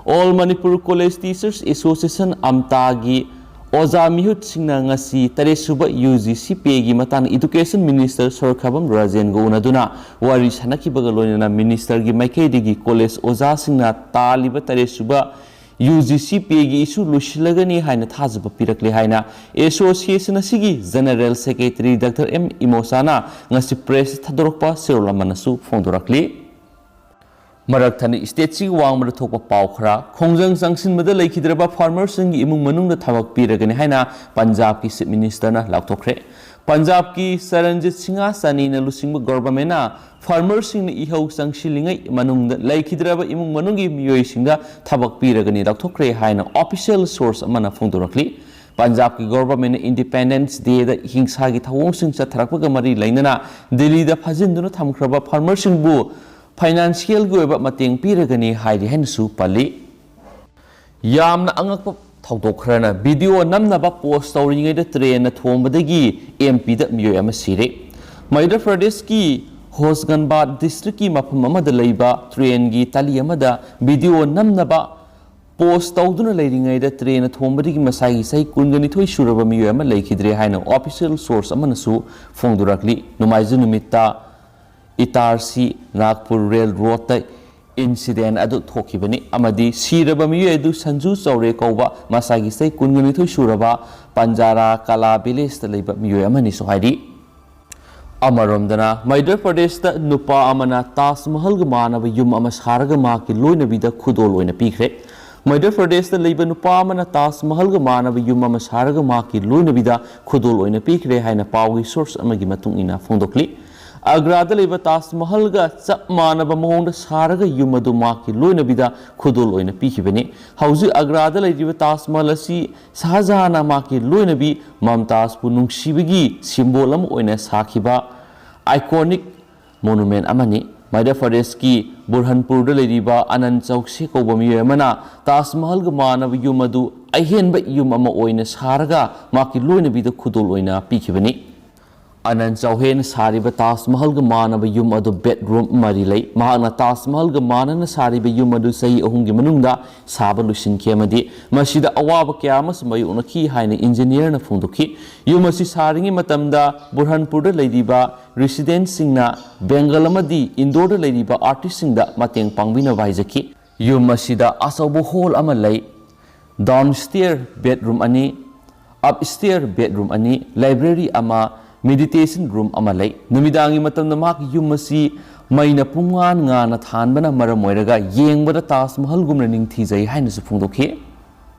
All Manipur college teachers association, ꯑꯝꯇꯥꯒꯤ ꯑꯣꯖꯥ ꯃꯤꯍꯨꯠꯁꯤꯡꯅ ꯉꯁꯤ ꯇꯔꯦꯠ ꯁꯨꯕ ꯌꯨ ꯖꯤ ꯁꯤ ꯄꯦꯒꯤ ꯃꯇꯥꯡꯗ ꯏꯗꯨꯀꯦꯁꯟ ꯃꯤꯅꯤꯁꯇꯔ ꯁꯣꯔꯈꯥꯕꯝ ꯔꯥꯖꯦꯟꯒ ꯎꯅꯗꯨꯅ ꯋꯥꯔꯤ ꯁꯥꯟꯅꯈꯤꯕꯒ ꯂꯣꯏꯅꯅ ꯃꯤꯅꯤꯁꯇꯔꯒꯤ ꯃꯥꯏꯀꯩꯗꯒꯤ ꯀꯣꯂꯦꯖ ꯑꯣꯖꯥꯁꯤꯡꯅ ꯇꯥꯜꯂꯤꯕ ꯇꯔꯦꯠ ꯁꯨꯕ ꯌꯨ ꯖꯤ ꯁꯤ ꯄꯦꯒꯤ ꯏꯁꯨ ꯂꯣꯏꯁꯤꯜꯂꯒꯅꯤ ꯍꯥꯏꯅ ꯊꯥꯖꯕ ꯄꯤꯔꯛꯂꯦ ꯍꯥꯏꯅ ꯑꯦꯁꯣꯁꯤꯌꯦꯁꯟ ꯑꯁꯤꯒꯤ ꯖꯦꯅꯔꯦꯜ ꯁꯦꯀ꯭ꯔꯦꯇꯔꯤ ꯗꯥꯛꯇꯔ ꯑꯦꯝ ꯏꯃꯣꯁꯥꯅ ꯉꯁꯤ ꯄ꯭ꯔꯦꯁ ꯊꯥꯗꯣꯔꯛꯄ ꯆꯦꯔꯣꯜ ꯑꯃꯅꯁꯨ ꯐꯣꯡꯗꯣꯔꯛꯂꯤ꯫ ꯃꯔꯛ ꯊꯠꯅ ꯏꯁꯇꯦꯠꯁꯤꯒꯤ ꯋꯥꯡꯃꯗ ꯊꯣꯛꯄ ꯄꯥꯎ ꯈꯔ꯫ ꯈꯣꯡꯖꯪ ꯆꯪꯁꯤꯟꯕꯗ ꯂꯩꯈꯤꯗ꯭ꯔꯕ ꯐꯥꯔꯃꯔꯁꯤꯡꯒꯤ ꯏꯃꯨꯡ ꯃꯅꯨꯡꯗ ꯊꯕꯛ ꯄꯤꯔꯒꯅꯤ ꯍꯥꯏꯅ ꯄꯟꯖꯥꯕꯀꯤ ꯆꯤꯐ ꯃꯤꯅꯤꯁꯇꯔꯅ ꯂꯥꯎꯊꯣꯛꯈ꯭ꯔꯦ꯫ ꯄꯟꯖꯥꯕꯀꯤ ꯆꯔꯟꯖꯤꯠ ꯁꯤꯡꯍ ꯆꯥꯅꯤꯅ ꯂꯨꯆꯤꯡꯕ ꯒꯣꯚꯔꯟꯃꯦꯟꯠꯅ ꯐꯥꯔꯃꯔꯁꯤꯡꯅ ꯏꯍꯧ ꯆꯪꯁꯤꯜꯂꯤꯉꯩ ꯃꯅꯨꯡꯗ ꯂꯩꯈꯤꯗ꯭ꯔꯕ ꯏꯃꯨꯡ ꯃꯅꯨꯡꯒꯤ ꯃꯤꯑꯣꯏꯁꯤꯡꯗ ꯊꯕꯛ ꯄꯤꯔꯒꯅꯤ ꯂꯥꯎꯊꯣꯛꯈ꯭ꯔꯦ ꯍꯥꯏꯅ ꯑꯣꯐꯤꯁꯤꯌꯦꯜ ꯁꯣꯔꯁ ꯑꯃꯅ ꯐꯣꯡꯗꯣꯔꯛꯂꯤ꯫ ꯄꯟꯖꯥꯕꯀꯤ ꯒꯣꯚꯔꯟꯃꯦꯟꯠꯅ ꯏꯟꯗꯤꯄꯦꯟꯗꯦꯟꯁ ꯗꯦꯗ ꯍꯤꯡꯁꯥꯒꯤ ꯊꯧꯑꯣꯡꯁꯤꯡ ꯆꯠꯊꯔꯛꯄꯒ ꯃꯔꯤ ꯂꯩꯅꯅ ꯗꯤꯜꯂꯤꯗ ꯐꯥꯖꯤꯟꯗꯨꯅ ꯊꯝꯈ꯭ꯔꯕ ꯐꯥꯔꯃꯔꯁꯤꯡꯕꯨ ꯐꯥꯏꯅꯥꯟꯁꯤꯌꯦꯜꯒꯤ ꯑꯣꯏꯕ ꯃꯇꯦꯡ ꯄꯤꯔꯒꯅꯤ ꯍꯥꯏꯔꯤ ꯍꯥꯏꯅꯁꯨ ꯄꯜꯂꯤ꯫ ꯌꯥꯝꯅ ꯑꯉꯛꯄ ꯊꯧꯗꯣꯛ ꯈꯔꯅ ꯚꯤꯗꯤꯑꯣ ꯅꯝꯅꯕ ꯄꯣꯁ ꯇꯧꯔꯤꯉꯩꯗ ꯇ꯭ꯔꯦꯟꯅ ꯊꯣꯝꯕꯗꯒꯤ ꯑꯦꯝ ꯄꯤꯗ ꯃꯤꯑꯣꯏ ꯑꯃ ꯁꯤꯔꯦ꯫ ꯃꯙ꯭ꯌ ꯄ꯭ꯔꯗꯦꯁꯀꯤ ꯍꯣꯁꯒꯟꯕꯥꯗ ꯗꯤꯁꯇ꯭ꯔꯤꯛꯀꯤ ꯃꯐꯝ ꯑꯃꯗ ꯂꯩꯕ ꯇ꯭ꯔꯦꯟꯒꯤ ꯇꯂꯤ ꯑꯃꯗ ꯚꯤꯗꯤꯑꯣ ꯅꯝꯅꯕ ꯄꯣꯁ ꯇꯧꯗꯨꯅ ꯂꯩꯔꯤꯉꯩꯗ ꯇ꯭ꯔꯦꯟꯅ ꯊꯣꯝꯕꯗꯒꯤ ꯃꯁꯥꯒꯤ ꯆꯍꯤ ꯀꯨꯟꯒ ꯅꯤꯊꯣꯏ ꯁꯨꯔꯕ ꯃꯤꯑꯣꯏ ꯑꯃ ꯂꯩꯈꯤꯗ꯭ꯔꯦ ꯍꯥꯏꯅ ꯑꯣꯐꯤꯁꯤꯌꯦꯜ ꯁꯣꯔꯁ ꯑꯃꯅꯁꯨ ꯐꯣꯡꯗꯣꯔꯛꯂꯤ꯫ ꯅꯣꯡꯃꯥꯏꯖꯤꯡ ꯅꯨꯃꯤꯠꯇ ꯏꯇꯥꯔꯁꯤ ꯅꯥꯒꯄꯨꯔ ꯔꯦꯜ ꯔꯣꯗꯇ ꯏꯟꯁꯤꯗꯦꯟ ꯑꯗꯨ ꯊꯣꯛꯈꯤꯕꯅꯤ ꯑꯃꯗꯤ ꯁꯤꯔꯕ ꯃꯤꯑꯣꯏ ꯑꯗꯨ ꯁꯟꯖꯨ ꯆꯧꯔꯦ ꯀꯧꯕ ꯃꯁꯥꯒꯤ ꯆꯍꯤ ꯀꯨꯟꯒ ꯅꯤꯊꯣꯏ ꯁꯨꯔꯕ ꯄꯟꯖꯥꯔꯥ ꯀꯂꯥ ꯚꯤꯂꯦꯖꯇ ꯂꯩꯕ ꯃꯤꯑꯣꯏ ꯑꯃꯅꯤꯁꯨ ꯍꯥꯏꯔꯤ꯫ ꯑꯃꯔꯣꯝꯗꯅ, ꯃꯙ꯭ꯌ ꯄ꯭ꯔꯗꯦꯁꯇ ꯅꯨꯄꯥ ꯑꯃꯅ ꯇꯥꯖ ꯃꯍꯜꯒ ꯃꯥꯟꯅꯕ ꯌꯨꯝ ꯑꯃ ꯁꯥꯔꯒ ꯃꯍꯥꯛꯀꯤ ꯂꯣꯏꯅꯕꯤꯗ ꯈꯨꯗꯣꯜ ꯑꯣꯏꯅ ꯄꯤꯈ꯭ꯔꯦ꯫ ꯃꯙ꯭ꯌ ꯄ꯭ꯔꯗꯦꯁꯇ ꯂꯩꯕ ꯅꯨꯄꯥ ꯑꯃꯅ ꯇꯥꯖ ꯃꯍꯜꯒ ꯃꯥꯟꯅꯕ ꯌꯨꯝ ꯑꯃ ꯁꯥꯔꯒ ꯃꯍꯥꯛꯀꯤ ꯂꯣꯏꯅꯕꯤꯗ ꯈꯨꯗꯣꯜ ꯑꯣꯏꯅ ꯄꯤꯈ꯭ꯔꯦ ꯍꯥꯏꯅ ꯄꯥꯎꯒꯤ ꯁꯣꯔꯁ ꯑꯃꯒꯤ ꯃꯇꯨꯡ ꯏꯟꯅ ꯐꯣꯡꯗꯣꯛꯂꯤ꯫ ꯑꯒ꯭ꯔꯥꯗ ꯂꯩꯕ ꯇꯥꯖ ꯃꯍꯜꯒ ꯆꯞ ꯃꯥꯟꯅꯕ ꯃꯑꯣꯡꯗ ꯁꯥꯔꯒ ꯌꯨꯝ ꯑꯗꯨ ꯃꯍꯥꯛꯀꯤ ꯂꯣꯏꯅꯕꯤꯗ ꯈꯨꯗꯣꯜ ꯑꯣꯏꯅ ꯄꯤꯈꯤꯕꯅꯤ꯫ ꯍꯧꯖꯤꯛ ꯑꯒ꯭ꯔꯥꯗ ꯂꯩꯔꯤꯕ ꯇꯥꯖ ꯃꯍꯜ ꯑꯁꯤ ꯁꯍꯥꯖꯍꯥꯟꯅ ꯃꯍꯥꯛꯀꯤ ꯂꯣꯏꯅꯕꯤ ꯃꯝꯇꯥꯖꯄꯨ ꯅꯨꯡꯁꯤꯕꯒꯤ ꯁꯤꯝꯕꯣꯜ ꯑꯃ ꯑꯣꯏꯅ ꯁꯥꯈꯤꯕ ꯑꯥꯏꯀꯣꯅꯤꯛ ꯃꯣꯅꯨꯃꯦꯟ ꯑꯃꯅꯤ꯫ ꯃꯙ꯭ꯌ ꯄ꯭ꯔꯗꯦꯁꯀꯤ ꯕꯨꯔꯍꯟꯄꯨꯔꯗ ꯂꯩꯔꯤꯕ ꯑꯅꯟ ꯆꯧꯛꯁꯦ ꯀꯧꯕ ꯃꯤꯑꯣꯏ ꯑꯃꯅ ꯇꯥꯖ ꯃꯍꯜꯒ ꯃꯥꯟꯅꯕ ꯌꯨꯝ ꯑꯗꯨ ꯑꯍꯦꯟꯕ ꯌꯨꯝ ꯑꯃ ꯑꯣꯏꯅ ꯁꯥꯔꯒ ꯃꯍꯥꯛꯀꯤ ꯂꯣꯏꯅꯕꯤꯗ ꯈꯨꯗꯣꯜ ꯑꯣꯏꯅ ꯄꯤꯈꯤꯕꯅꯤ꯫ ꯑꯅꯟ ꯆꯧꯍꯦꯟ ꯁꯥꯔꯤꯕ ꯇꯥꯖ ꯃꯍꯜꯒ ꯃꯥꯟꯅꯕ ꯌꯨꯝ ꯑꯗꯨ ꯕꯦꯗꯔꯨꯝ ꯃꯔꯤ ꯂꯩ꯫ ꯃꯍꯥꯛꯅ ꯇꯥꯖ ꯃꯍꯜꯒ ꯃꯥꯟꯅꯅ ꯁꯥꯔꯤꯕ ꯌꯨꯝ ꯑꯗꯨ ꯆꯍꯤ ꯑꯍꯨꯝꯒꯤ ꯃꯅꯨꯡꯗ ꯁꯥꯕ ꯂꯣꯏꯁꯤꯟꯈꯤ ꯑꯃꯗꯤ ꯃꯁꯤꯗ ꯑꯋꯥꯕ ꯀꯌꯥ ꯑꯃꯁꯨ ꯃꯥꯌꯣꯛꯅꯈꯤ ꯍꯥꯏꯅ ꯏꯟꯖꯤꯅꯤꯌꯔꯅ ꯐꯣꯡꯗꯣꯛꯈꯤ꯫ ꯌꯨꯝ ꯑꯁꯤ ꯁꯥꯔꯤꯉꯩ ꯃꯇꯝꯗ ꯕꯨꯔꯍꯥꯟꯄꯨꯔꯗ ꯂꯩꯔꯤꯕ ꯔꯤꯁꯤꯗꯦꯟꯠꯁꯤꯡꯅ ꯕꯦꯡꯒꯜ ꯑꯃꯗꯤ ꯏꯟꯗꯣꯔꯗ ꯂꯩꯔꯤꯕ ꯑꯥꯔꯇꯤꯁꯁꯤꯡꯗ ꯃꯇꯦꯡ ꯄꯥꯡꯕꯤꯅꯕ ꯍꯥꯏꯖꯈꯤ꯫ ꯌꯨꯝ ꯑꯁꯤꯗ ꯑꯆꯧꯕ ꯍꯣꯜ ꯑꯃ ꯂꯩ, ꯗꯥꯎꯟ ꯁ꯭ꯇꯤꯌꯔ ꯕꯦꯗꯔꯨꯝ ꯑꯅꯤ, ꯑꯞ ꯁ꯭ꯇꯤꯌꯔ ꯕꯦꯗꯔꯨꯝ ꯑꯅꯤ, ꯂꯥꯏꯕ꯭ꯔꯦꯔꯤ ꯑꯃ, ꯃꯦꯗꯤꯇꯦꯁꯟ ꯔꯨꯝ ꯑꯃ ꯂꯩ꯫ ꯅꯨꯃꯤꯗꯥꯡꯒꯤ ꯃꯇꯝꯗ ꯃꯍꯥꯛꯀꯤ ꯌꯨꯝ ꯑꯁꯤ ꯃꯩꯅ ꯄꯨꯡꯉꯥꯟ ꯉꯥꯟꯅ ꯊꯥꯟꯕꯅ ꯃꯔꯝ ꯑꯣꯏꯔꯒ ꯌꯦꯡꯕꯗ ꯇꯥꯖ ꯃꯍꯜꯒꯨꯝꯅ ꯅꯤꯡꯊꯤꯖꯩ ꯍꯥꯏꯅꯁꯨ ꯐꯣꯡꯗꯣꯛꯈꯤ꯫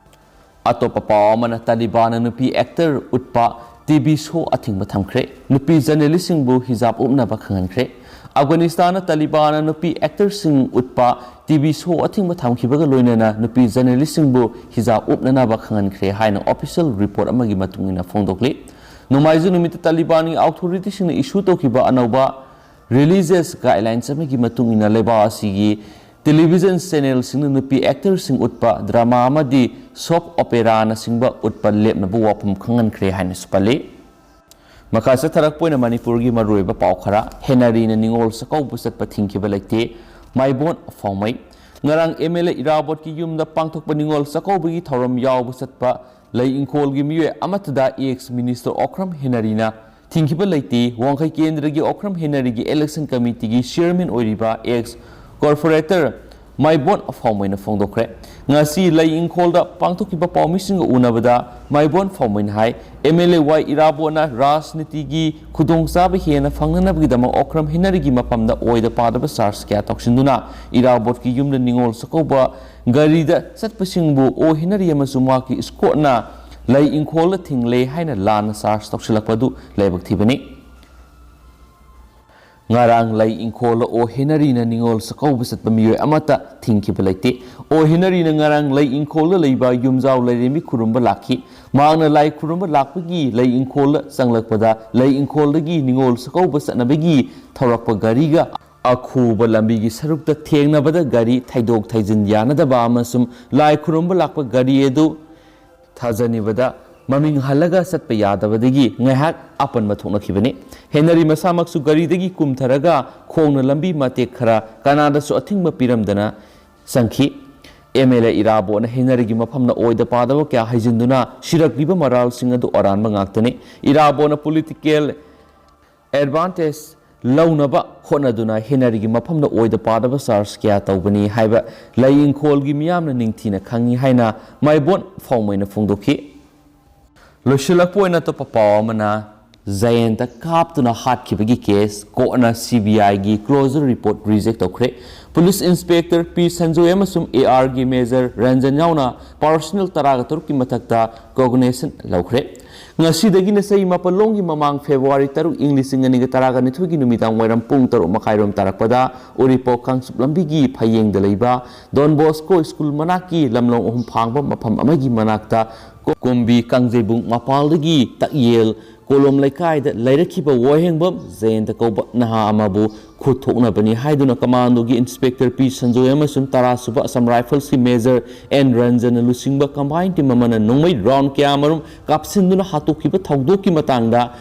ꯑꯇꯣꯞꯄ ꯄꯥꯎ ꯑꯃꯅ ꯇꯥꯂꯤꯕꯥꯟꯅ ꯅꯨꯄꯤ ꯑꯦꯛꯇꯔ ꯎꯠꯄ ꯇꯤꯚꯤ ꯁꯣ ꯑꯊꯤꯡꯕ ꯊꯝꯈ꯭ꯔꯦ꯫ ꯅꯨꯄꯤ ꯖꯔꯅꯦꯂꯤꯁꯁꯤꯡꯕꯨ ꯍꯤꯖꯥꯕ ꯎꯞꯅꯕ ꯈꯪꯍꯟꯈ꯭ꯔꯦ꯫ ꯑꯐꯒꯥꯅꯤꯁꯇꯥꯟꯗ ꯇꯥꯂꯤꯕꯥꯟꯅ ꯅꯨꯄꯤ ꯑꯦꯛꯇꯔꯁꯤꯡ ꯎꯠꯄ ꯇꯤꯚꯤ ꯁꯣ ꯑꯊꯤꯡꯕ ꯊꯝꯈꯤꯕꯒ ꯂꯣꯏꯅꯅ ꯅꯨꯄꯤ ꯖꯔꯅꯦꯂꯤꯁꯁꯤꯡꯕꯨ ꯍꯤꯖꯥꯕ ꯎꯞꯅꯅꯕ ꯈꯪꯍꯟꯈ꯭ꯔꯦ ꯍꯥꯏꯅ ꯑꯣꯐꯤꯁꯤꯌꯦꯜ ꯔꯤꯄꯣꯔꯠ ꯑꯃꯒꯤ ꯃꯇꯨꯡ ꯏꯟꯅ ꯐꯣꯡꯗꯣꯛꯂꯤ꯫ ꯅꯣꯡꯃꯥꯏꯖꯤꯡ ꯅꯨꯃꯤꯠꯇ ꯇꯥꯂꯤꯕꯥꯟꯒꯤ ꯑꯣꯊꯣꯔꯤꯇꯤꯁꯤꯡꯅ ꯏꯁꯨ ꯇꯧꯈꯤꯕ ꯑꯅꯧꯕ ꯔꯤꯂꯤꯖꯤꯌꯁ ꯒꯥꯏꯗꯂꯥꯏꯟꯁ ꯑꯃꯒꯤ ꯃꯇꯨꯡ ꯏꯟꯅ ꯂꯩꯕꯥꯛ ꯑꯁꯤꯒꯤ ꯇꯦꯂꯤꯚꯤꯖꯟ ꯆꯦꯅꯦꯜꯁꯤꯡꯅ ꯅꯨꯄꯤ ꯑꯦꯛꯇꯔꯁꯤꯡ ꯎꯠꯄ ꯗ꯭ꯔꯃꯥ ꯑꯃꯗꯤ ꯁꯣꯞ ꯑꯣꯄꯦꯔꯥꯅꯆꯤꯡꯕ ꯎꯠꯄ ꯂꯦꯞꯅꯕ ꯋꯥꯐꯝ ꯈꯪꯍꯟꯈ꯭ꯔꯦ ꯍꯥꯏꯅꯁꯨ ꯄꯜꯂꯤ꯫ ꯃꯈꯥ ꯆꯠꯊꯔꯛꯄ ꯑꯣꯏꯅ ꯃꯅꯤꯄꯨꯔꯒꯤ ꯃꯔꯨꯑꯣꯏꯕ ꯄꯥꯎ ꯈꯔ꯫ ꯍꯦꯅꯔꯤꯅ ꯅꯤꯉꯣꯜ ꯆꯥꯛꯀꯧꯕ ꯆꯠꯄ ꯊꯤꯡꯈꯤꯕ ꯂꯩꯇꯦ꯫ ꯃꯥꯏꯕꯣꯟ ꯐꯥꯎꯃꯩ꯫ ꯉꯔꯥꯡ ꯑꯦꯝ ꯑꯦꯜ ꯑꯦ ꯏꯔꯥꯕꯣꯠꯀꯤ ꯌꯨꯝꯗ ꯄꯥꯡꯊꯣꯛꯄ ꯅꯤꯉꯣꯜ ꯆꯥꯛꯀꯧꯕꯒꯤ ꯊꯧꯔꯝ ꯌꯥꯎꯕ ꯆꯠꯄ ꯂꯩ ꯏꯪꯈꯣꯜꯒꯤ ꯃꯤꯑꯣꯏ ꯑꯃꯠꯇꯗ ꯑꯦꯛꯁ ꯃꯤꯅꯤꯁꯇꯔ ꯑꯣꯀ꯭ꯔꯝ ꯍꯦꯅꯔꯤꯅ ꯊꯤꯡꯈꯤꯕ ꯂꯩꯇꯦ꯫ ꯋꯥꯡꯈꯩ ꯀꯦꯟꯗ꯭ꯔꯒꯤ ꯑꯣꯀ꯭ꯔꯝ ꯍꯦꯅꯔꯤꯒꯤ ꯏꯂꯦꯛꯁꯟ ꯀꯃꯤꯇꯤꯒꯤ ꯆꯤꯌꯔꯃꯦꯟ ꯑꯣꯏꯔꯤꯕ ꯑꯦꯛꯁ ꯀꯣꯔꯄꯣꯔꯦꯇꯔ ꯃꯥꯏꯕꯣꯟ ꯑꯐꯥꯎꯃꯩꯅ ꯐꯣꯡꯗꯣꯛꯈ꯭ꯔꯦ꯫ ꯉꯁꯤ ꯂꯩ ꯏꯪꯈꯣꯜꯗ ꯄꯥꯡꯊꯣꯛꯈꯤꯕ ꯄꯥꯎꯃꯤꯁꯤꯡꯒ ꯎꯅꯕꯗ ꯃꯥꯏꯕꯣꯟ ꯐꯥꯎꯃꯩꯅ ꯍꯥꯏ, ꯑꯦꯝ ꯑꯦꯜ ꯑꯦ ꯋꯥꯏ ꯏꯔꯥꯕꯣꯠꯅ ꯔꯥꯖꯅꯤꯇꯤꯒꯤ ꯈꯨꯗꯣꯡꯆꯥꯕ ꯍꯦꯟꯅ ꯐꯪꯅꯅꯕꯒꯤꯗꯃꯛ ꯑꯣꯀ꯭ꯔꯝ ꯍꯦꯅꯔꯤꯒꯤ ꯃꯐꯝꯗ ꯑꯣꯏꯗ ꯄꯥꯗꯕ ꯆꯥꯔꯖ ꯀꯌꯥ ꯇꯧꯁꯤꯟꯗꯨꯅ ꯏꯔꯥꯕꯣꯠꯀꯤ ꯌꯨꯝꯗ ꯅꯤꯉꯣꯜ ꯆꯥꯛꯀꯧꯕ ꯒꯥꯔꯤꯗ ꯆꯠꯄꯁꯤꯡꯕꯨ ꯑꯣ ꯍꯦꯅꯔꯤ ꯑꯃꯁꯨꯡ ꯃꯍꯥꯛꯀꯤ ꯏꯁꯀꯣꯠꯅ ꯂꯩ ꯏꯪꯈꯣꯜꯗ ꯊꯤꯡꯂꯦ ꯍꯥꯏꯅ ꯂꯥꯟꯅ ꯆꯥꯔꯖ ꯇꯧꯁꯤꯜꯂꯛꯄ ꯑꯗꯨ ꯂꯥꯏꯕꯛ ꯊꯤꯕꯅꯤ꯫ ꯉꯔꯥꯡ ꯂꯩ ꯏꯪꯈꯣꯜꯗ ꯑꯣ ꯍꯦꯅꯔꯤꯅ ꯅꯤꯉꯣꯜ ꯆꯥꯛꯀꯧꯕ ꯆꯠꯄ ꯃꯤꯑꯣꯏ ꯑꯃꯠꯇ ꯊꯤꯡꯈꯤꯕ ꯂꯩꯇꯦ꯫ ꯑꯣ ꯍꯦꯅꯔꯤꯅ ꯉꯔꯥꯡ ꯂꯩ ꯏꯪꯈꯣꯜꯗ ꯂꯩꯕ ꯌꯨꯝꯖꯥꯎ ꯂꯥꯏꯔꯦꯝꯕꯤ ꯈꯨꯔꯨꯝꯕ ꯂꯥꯛꯈꯤ꯫ ꯃꯍꯥꯛꯅ ꯂꯥꯏ ꯈꯨꯔꯨꯝꯕ ꯂꯥꯛꯄꯒꯤ ꯂꯩ ꯏꯪꯈꯣꯜꯗ ꯆꯪꯂꯛꯄꯗ ꯂꯩ ꯏꯪꯈꯣꯜꯗꯒꯤ ꯅꯤꯉꯣꯜ ꯆꯥꯛꯀꯧꯕ ꯆꯠꯅꯕꯒꯤ ꯊꯧꯔꯛꯄ ꯒꯥꯔꯤꯒ ꯑꯈꯨꯕ ꯂꯝꯕꯤꯒꯤ ꯁꯔꯨꯛꯇ ꯊꯦꯡꯅꯕꯗ ꯒꯥꯔꯤ ꯊꯩꯗꯣꯛ ꯊꯩꯖꯤꯟ ꯌꯥꯅꯗꯕ ꯑꯃꯁꯨꯡ ꯂꯥꯏ ꯈꯨꯔꯨꯝꯕ ꯂꯥꯛꯄ ꯒꯥꯔꯤ ꯑꯗꯨ ꯊꯥꯖꯅꯤꯕꯗ ꯃꯃꯤꯡ ꯍꯜꯂꯒ ꯆꯠꯄ ꯌꯥꯗꯕꯗꯒꯤ ꯉꯥꯏꯍꯥꯛ ꯑꯄꯟꯕ ꯊꯣꯛꯅꯈꯤꯕꯅꯤ꯫ ꯍꯦꯅꯔꯤ ꯃꯁꯥꯃꯛꯁꯨ ꯒꯥꯔꯤꯗꯒꯤ ꯀꯨꯝꯊꯔꯒ ꯈꯣꯡꯅ ꯂꯝꯕꯤ ꯃꯇꯦꯛ ꯈꯔ ꯀꯅꯥꯗꯁꯨ ꯑꯊꯤꯡꯕ ꯄꯤꯔꯝꯗꯅ ꯆꯪꯈꯤ꯫ ꯑꯦꯝ ꯑꯦꯜ ꯑꯦ ꯏꯔꯥꯕꯣꯠꯅ ꯍꯦꯅꯔꯤꯒꯤ ꯃꯐꯝꯗ ꯑꯣꯏꯗ ꯄꯥꯗꯕ ꯀꯌꯥ ꯍꯩꯖꯤꯟꯗꯨꯅ ꯁꯤꯔꯛꯂꯤꯕ ꯃꯔꯥꯜꯁꯤꯡ ꯑꯗꯨ ꯑꯔꯥꯟꯕ ꯉꯥꯛꯇꯅꯤ꯫ ꯏꯔꯥꯕꯣꯠꯅ ꯄꯣꯂꯤꯇꯤꯀꯦꯜ ꯑꯦꯗꯚꯥꯟꯇꯦꯖ ꯂꯧꯅꯕ ꯍꯣꯠꯅꯗꯨꯅ ꯍꯦꯅꯔꯤꯒꯤ ꯃꯐꯝꯗ ꯑꯣꯏꯗ ꯄꯥꯗꯕ ꯆꯥꯔꯖ ꯀꯌꯥ ꯇꯧꯕꯅꯤ ꯍꯥꯏꯕ ꯂꯩ ꯏꯪꯈꯣꯜꯒꯤ ꯃꯤꯌꯥꯝꯅ ꯅꯤꯡꯊꯤꯅ ꯈꯪꯏ ꯍꯥꯏꯅ ꯃꯥꯏꯕꯣꯟ ꯐꯥꯎꯃꯩꯅ ꯐꯣꯡꯗꯣꯛꯈꯤ꯫ ꯂꯣꯏꯁꯤꯜꯂꯛꯄ ꯑꯣꯏꯅ ꯑꯇꯣꯞꯄ ꯄꯥꯎ ꯑꯃꯅ, ꯖꯌꯦꯟꯇ ꯀꯥꯞꯇꯨꯅ ꯍꯥꯠꯈꯤꯕꯒꯤ ꯀꯦꯁ ꯀꯣꯔꯠꯅ ꯁꯤ ꯕꯤ ꯑꯥꯏꯒꯤ ꯀ꯭ꯂꯣꯖꯔ ꯔꯤꯄꯣꯔꯠ ꯔꯤꯖꯦꯛ ꯇꯧꯈ꯭ꯔꯦ꯫ ꯄꯨꯂꯤꯁ ꯏꯟꯁꯄꯦꯛꯇꯔ ꯄꯤ ꯁꯟꯖꯣꯏ ꯑꯃꯁꯨꯡ ꯑꯦ ꯑꯥꯔꯒꯤ ꯃꯦꯖꯔ ꯔꯟꯖꯟ ꯌꯥꯎꯅ ꯄꯥꯔꯁꯅꯦꯜ ꯇꯔꯥꯒ ꯇꯔꯨꯛꯀꯤ ꯃꯊꯛꯇ ꯀꯣꯒꯅꯤꯁꯟ ꯂꯧꯈ꯭ꯔꯦ꯫ ꯉꯁꯤꯗꯒꯤꯅ ꯆꯍꯤ ꯃꯥꯄꯜ ꯂꯣꯝꯒꯤ ꯃꯃꯥꯡ ꯐꯦꯕ꯭ꯔꯨꯋꯥꯔꯤ ꯇꯔꯨꯛ, ꯏꯪ ꯂꯤꯁꯤꯡ ꯑꯅꯤꯒ ꯇꯔꯥꯒ ꯅꯤꯊꯣꯏꯒꯤ ꯅꯨꯃꯤꯗꯥꯡ ꯋꯥꯏꯔꯝ ꯄꯨꯡ ꯇꯔꯨꯛ ꯃꯈꯥꯏꯔꯣꯝ ꯇꯥꯔꯛꯄꯗ ꯎꯔꯤꯄꯣꯛ ꯀꯥꯡꯆꯨꯞ ꯂꯝꯕꯤꯒꯤ ꯐꯌꯦꯡꯗ ꯂꯩꯕ ꯗꯣꯟ ꯕꯣꯁꯀꯣ ꯁ꯭ꯀꯨꯜ ꯃꯅꯥꯛꯀꯤ ꯂꯝꯂꯣꯡ ꯑꯍꯨꯝ ꯐꯥꯡꯕ ꯃꯐꯝ ꯑꯃꯒꯤ ꯃꯅꯥꯛꯇ ꯀꯨꯝꯕꯤ ꯀꯥꯡꯖꯩꯕꯨꯡ ꯃꯄꯥꯜꯗꯒꯤ ꯇꯛꯌꯦꯜ ꯀꯣꯂꯣꯝ ꯂꯩꯀꯥꯏꯗ ꯂꯩꯔꯛꯈꯤꯕ ꯋꯥꯍꯦꯡꯕꯝ ꯖꯌꯦꯟꯇ ꯀꯧꯕ ꯅꯍꯥ ꯑꯃꯕꯨ ꯈꯨꯠ ꯊꯣꯛꯅꯕꯅꯤ ꯍꯥꯏꯗꯨꯅ ꯀꯃꯥꯟꯗꯣꯒꯤ ꯏꯟꯁꯄꯦꯛꯇꯔ ꯄꯤ ꯁꯟꯖꯣꯏ ꯑꯃꯁꯨꯡ ꯇꯔꯥꯁꯨꯕ ꯑꯁꯥꯝ ꯔꯥꯏꯐꯜꯁꯀꯤ ꯃꯦꯖꯔ ꯑꯦꯟ ꯔꯟꯖꯟꯅ ꯂꯨꯆꯤꯡꯕ ꯀꯝꯕꯥꯏꯟ ꯇꯤꯝ ꯑꯃꯅ ꯅꯣꯡꯃꯩ ꯔꯥꯎꯟ ꯀꯌꯥꯃꯔꯨꯝ ꯀꯥꯞꯁꯤꯟꯗꯨꯅ ꯍꯥꯠꯇꯣꯛꯈꯤꯕ ꯊꯧꯗꯣꯛꯀꯤ ꯃꯇꯥꯡꯗ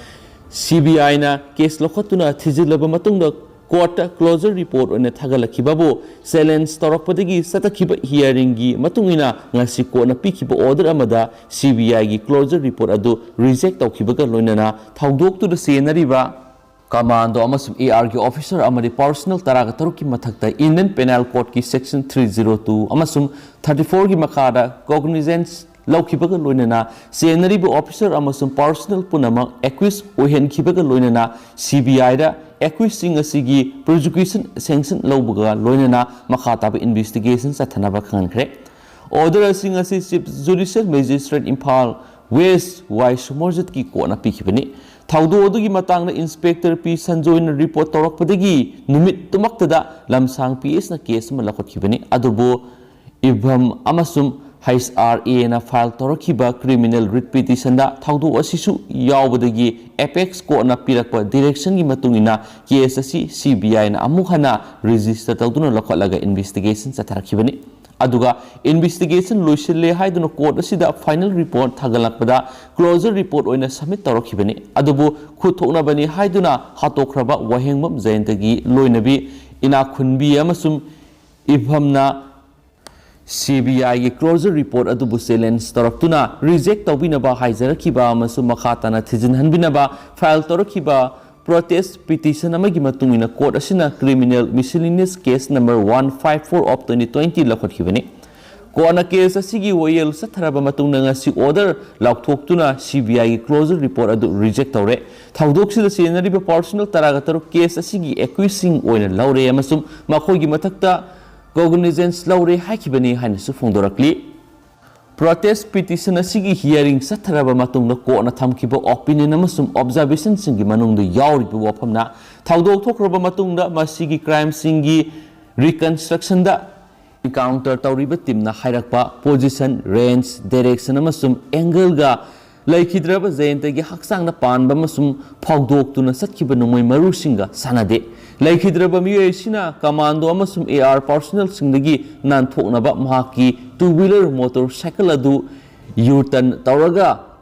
ꯁꯤ ꯕꯤ ꯑꯥꯏꯅ ꯀꯦꯁ ꯂꯧꯈꯠꯇꯨꯅ ꯊꯤꯖꯤꯜꯂꯕ ꯃꯇꯨꯡꯗ ꯀꯣꯔꯠꯇ ꯀ꯭ꯂꯣꯖꯔ ꯔꯤꯄꯣꯔꯠ ꯑꯣꯏꯅ ꯊꯥꯒꯠꯂꯛꯈꯤꯕꯕꯨ ꯆꯦꯂꯦꯟꯖ ꯇꯧꯔꯛꯄꯗꯒꯤ ꯆꯠꯊꯈꯤꯕ ꯍꯤꯌꯥꯔꯤꯡꯒꯤ ꯃꯇꯨꯡ ꯏꯟꯅ ꯉꯁꯤ ꯀꯣꯔꯠꯅ ꯄꯤꯈꯤꯕ ꯑꯣꯔꯗꯔ ꯑꯃꯗ ꯁꯤ ꯕꯤ ꯑꯥꯏꯒꯤ ꯀ꯭ꯂꯣꯖꯔ ꯔꯤꯄꯣꯔꯠ ꯑꯗꯨ ꯔꯤꯖꯦꯛ ꯇꯧꯈꯤꯕꯒ ꯂꯣꯏꯅꯅ ꯊꯧꯗꯣꯛꯇꯨꯗ ꯆꯦꯟꯅꯔꯤꯕ ꯀꯃꯥꯟꯗꯣ ꯑꯃꯁꯨꯡ ꯑꯦ ꯑꯥꯔꯒꯤ ꯑꯣꯐꯤꯁꯔ ꯑꯃꯗꯤ ꯄꯥꯔꯁꯅꯦꯜ ꯇꯔꯥꯒ ꯇꯔꯨꯛꯀꯤ ꯃꯊꯛꯇ ꯏꯟꯗꯤꯌꯟ ꯄꯦꯅꯦꯜ ꯀꯣꯗꯀꯤ ꯁꯦꯛꯁꯟ ꯊ꯭ꯔꯤ ꯖꯤꯔꯣ ꯇꯨ ꯑꯃꯁꯨꯡ ꯊꯥꯔꯇꯤ ꯐꯣꯔꯒꯤ ꯃꯈꯥꯗ ꯀꯣꯒꯅꯤꯖꯦꯟꯁ ꯂꯧꯈꯤꯕꯒ ꯂꯣꯏꯅꯅ ꯆꯦꯟꯅꯔꯤꯕ ꯑꯣꯐꯤꯁꯔ ꯑꯃꯁꯨꯡ ꯄꯥꯔꯁꯅꯦꯜ ꯄꯨꯝꯅꯃꯛ ꯑꯦꯀ꯭ꯌꯨꯁ ꯑꯣꯏꯍꯟꯈꯤꯕꯒ ꯂꯣꯏꯅꯅ ꯁꯤ ꯕꯤ ꯑꯥꯏꯗ ꯑꯦꯀ꯭ꯌꯨꯁꯁꯤꯡ ꯑꯁꯤꯒꯤ ꯄ꯭ꯔꯣꯁꯤꯀ꯭ꯌꯨꯁꯟ ꯁꯦꯡꯁꯟ ꯂꯧꯕꯒ ꯂꯣꯏꯅꯅ ꯃꯈꯥ ꯇꯥꯕ ꯏꯟꯚꯦꯁꯇꯤꯒꯦꯁꯟ ꯆꯠꯊꯅꯕ ꯈꯪꯍꯟꯈ꯭ꯔꯦ꯫ ꯑꯣꯔꯗꯔ ꯑꯁꯤꯡ ꯑꯁꯤ ꯆꯤꯐ ꯖꯨꯗꯤꯁꯤꯌꯦꯜ ꯃꯦꯖꯤꯁꯇ꯭ꯔꯦꯠ ꯏꯝꯐꯥꯜ ꯋꯦꯁ ꯋꯥꯏ ꯁꯣꯃꯔꯖꯤꯠꯀꯤ ꯀꯣꯔꯠꯅ ꯄꯤꯈꯤꯕꯅꯤ꯫ ꯊꯧꯗꯣꯛ ꯑꯗꯨꯒꯤ ꯃꯇꯥꯡꯗ ꯏꯟꯁꯄꯦꯛꯇꯔ ꯄꯤ ꯁꯟꯖꯣꯏꯅ ꯔꯤꯄꯣꯔꯠ ꯇꯧꯔꯛꯄꯗꯒꯤ ꯅꯨꯃꯤꯠꯇꯨꯃꯛꯇꯗ ꯂꯝꯁꯥꯡ ꯄꯤ ꯑꯦꯁꯅ ꯀꯦꯁ ꯑꯃ ꯂꯧꯈꯠꯈꯤꯕꯅꯤ꯫ ꯑꯗꯨꯕꯨ ꯏꯚꯝ ꯑꯃꯁꯨꯡ ꯍꯩꯆ ꯑꯥꯔ ꯑꯦꯅ ꯐꯥꯏꯜ ꯇꯧꯔꯛꯈꯤꯕ ꯀ꯭ꯔꯤꯃꯤꯅꯦꯜ ꯔꯤꯠ ꯄꯤꯇꯤꯁꯟꯗ ꯊꯧꯗꯣꯛ ꯑꯁꯤꯁꯨ ꯌꯥꯎꯕꯗꯒꯤ ꯑꯦꯄꯦꯛꯁ ꯀꯣꯔꯠꯅ ꯄꯤꯔꯛꯄ ꯗꯤꯔꯦꯛꯁꯟꯒꯤ ꯃꯇꯨꯡ ꯏꯟꯅ ꯀꯦꯁ ꯑꯁꯤ ꯁꯤ ꯕꯤ ꯑꯥꯏꯅ ꯑꯃꯨꯛ ꯍꯟꯅ ꯔꯦꯖꯤꯁꯇꯔ ꯇꯧꯗꯨꯅ ꯂꯧꯈꯠꯂꯒ ꯏꯟꯚꯦꯁꯇꯤꯒꯦꯁꯟ ꯆꯠꯊꯔꯛꯈꯤꯕꯅꯤ꯫ ꯑꯗꯨꯒ ꯏꯟꯚꯦꯁꯇꯤꯒꯦꯁꯟ ꯂꯣꯏꯁꯤꯜꯂꯦ ꯍꯥꯏꯗꯨꯅ ꯀꯣꯔꯠ ꯑꯁꯤꯗ ꯐꯥꯏꯅꯦꯜ ꯔꯤꯄꯣꯔꯠ ꯊꯥꯒꯠꯂꯛꯄꯗ ꯀ꯭ꯂꯣꯖꯔ ꯔꯤꯄꯣꯔꯠ ꯑꯣꯏꯅ ꯁꯕꯃꯤꯠ ꯇꯧꯔꯛꯈꯤꯕꯅꯤ꯫ ꯑꯗꯨꯕꯨ ꯈꯨꯠ ꯊꯣꯛꯅꯕꯅꯤ ꯍꯥꯏꯗꯨꯅ ꯍꯥꯠꯇꯣꯛꯈ꯭ꯔꯕ ꯋꯥꯍꯦꯡꯕꯝ ꯖꯌꯟꯇꯒꯤ ꯂꯣꯏꯅꯕꯤ ꯏꯅꯥꯛꯈꯨꯟꯕꯤ ꯑꯃꯁꯨꯡ ꯏꯐꯝꯅ ꯁꯤ ꯕꯤ ꯑꯥꯏꯒꯤ ꯀ꯭ꯂꯣꯖꯔ ꯔꯤꯄꯣꯔꯠ ꯑꯗꯨꯕꯨ ꯆꯦꯂꯦꯟꯖ ꯇꯧꯔꯛꯇꯨꯅ ꯔꯤꯖꯦꯛ ꯇꯧꯕꯤꯅꯕ ꯍꯥꯏꯖꯔꯛꯈꯤꯕ ꯑꯃꯁꯨꯡ ꯃꯈꯥ ꯇꯥꯅ ꯊꯤꯖꯤꯟꯍꯟꯕꯤꯅꯕ ꯐꯥꯏꯜ ꯇꯧꯔꯛꯈꯤꯕ ꯄ꯭ꯔꯣꯇꯦꯁ ꯄꯤꯇꯤꯁꯟ ꯑꯃꯒꯤ ꯃꯇꯨꯡ ꯏꯟꯅ ꯀꯣꯔꯠ ꯑꯁꯤꯅ criminal miscellaneous case number one five four of twenty twenty ꯂꯧꯈꯠꯈꯤꯕꯅꯤ꯫ ꯀꯣꯔꯠꯅ ꯀꯦꯁ ꯑꯁꯤꯒꯤ ꯋꯥꯌꯦꯜ ꯆꯠꯊꯔꯕ ꯃꯇꯨꯡꯗ ꯉꯁꯤ ꯑꯣꯔꯗꯔ ꯂꯥꯎꯊꯣꯛꯇꯨꯅ ꯁꯤ ꯕꯤ ꯑꯥꯏꯒꯤ ꯀ꯭ꯂꯣꯖꯔ ꯔꯤꯄꯣꯔꯠ ꯑꯗꯨ ꯔꯤꯖꯦꯛ ꯇꯧꯔꯦ꯫ ꯊꯧꯗꯣꯛꯁꯤꯗ ꯆꯦꯟꯅꯔꯤꯕ ꯄꯥꯔꯁꯣꯅꯦꯜ ꯇꯔꯥꯒ ꯇꯔꯨꯛ ꯀꯦꯁ ꯑꯁꯤꯒꯤ ꯑꯦꯀ꯭ꯌꯨꯁꯁꯤꯡ ꯑꯣꯏꯅ ꯂꯧꯔꯦ ꯑꯃꯁꯨꯡ ꯃꯈꯣꯏꯒꯤ ꯃꯊꯛꯇ ꯀꯣꯒꯅꯤꯖꯦꯟꯁ ꯂꯧꯔꯦ ꯍꯥꯏꯈꯤꯕꯅꯤ ꯍꯥꯏꯅꯁꯨ ꯐꯣꯡꯗꯣꯔꯛꯂꯤ꯫ ꯄ꯭ꯔꯣꯇꯦꯁ ꯄꯤꯇꯤꯁꯟ ꯑꯁꯤꯒꯤ ꯍꯤꯌꯥꯔꯤꯡ ꯆꯠꯊꯔꯕ ꯃꯇꯨꯡꯗ ꯀꯣꯔꯠꯅ ꯊꯝꯈꯤꯕ ꯑꯣꯄꯤꯅꯤꯌꯟ ꯑꯃꯁꯨꯡ ꯑꯣꯕꯖꯥꯔꯕꯦꯁꯟꯁꯤꯡꯒꯤ ꯃꯅꯨꯡꯗ ꯌꯥꯎꯔꯤꯕ ꯋꯥꯐꯝꯅ ꯊꯧꯗꯣꯛ ꯊꯣꯛꯈ꯭ꯔꯕ ꯃꯇꯨꯡꯗ ꯃꯁꯤꯒꯤ ꯀ꯭ꯔꯥꯏꯝꯁꯤꯡꯒꯤ ꯔꯤꯀꯟꯁꯇ꯭ꯔꯛꯁꯟꯗ ꯏꯟꯀꯥꯎꯟꯇꯔ ꯇꯧꯔꯤꯕ ꯇꯤꯝꯅ ꯍꯥꯏꯔꯛꯄ ꯄꯣꯖꯤꯁꯟ, ꯔꯦꯟꯖ, ꯗꯥꯏꯔꯦꯛꯁꯟ ꯑꯃꯁꯨꯡ ꯑꯦꯡꯒꯜꯒ ꯂꯩꯈꯤꯗ꯭ꯔꯕ ꯖꯌꯟꯇꯒꯤ ꯍꯛꯆꯥꯡꯗ ꯄꯥꯟꯕ ꯑꯃꯁꯨꯡ ꯐꯥꯎꯗꯣꯛꯇꯨꯅ ꯆꯠꯈꯤꯕ ꯅꯣꯡꯃꯩ ꯃꯔꯨꯁꯤꯡꯒ ꯆꯥꯟꯅꯗꯦ꯫ ꯂꯩꯈꯤꯗ꯭ꯔꯕ ꯃꯤꯑꯣꯏ ꯑꯁꯤꯅ ꯀꯃꯥꯟꯗꯣ ꯑꯃꯁꯨꯡ ꯑꯦ ꯑꯥꯔ ꯄꯥꯔꯁꯣꯅꯦꯜꯁꯤꯡꯗꯒꯤ ꯅꯥꯟꯊꯣꯛꯅꯕ ꯃꯍꯥꯛꯀꯤ ꯇꯨ ꯋꯤꯂꯔ ꯃꯣꯇꯣꯔ ꯁꯥꯏꯀꯜ ꯑꯗꯨ ꯌꯨ ꯇꯔꯟ ꯇꯧꯔꯒ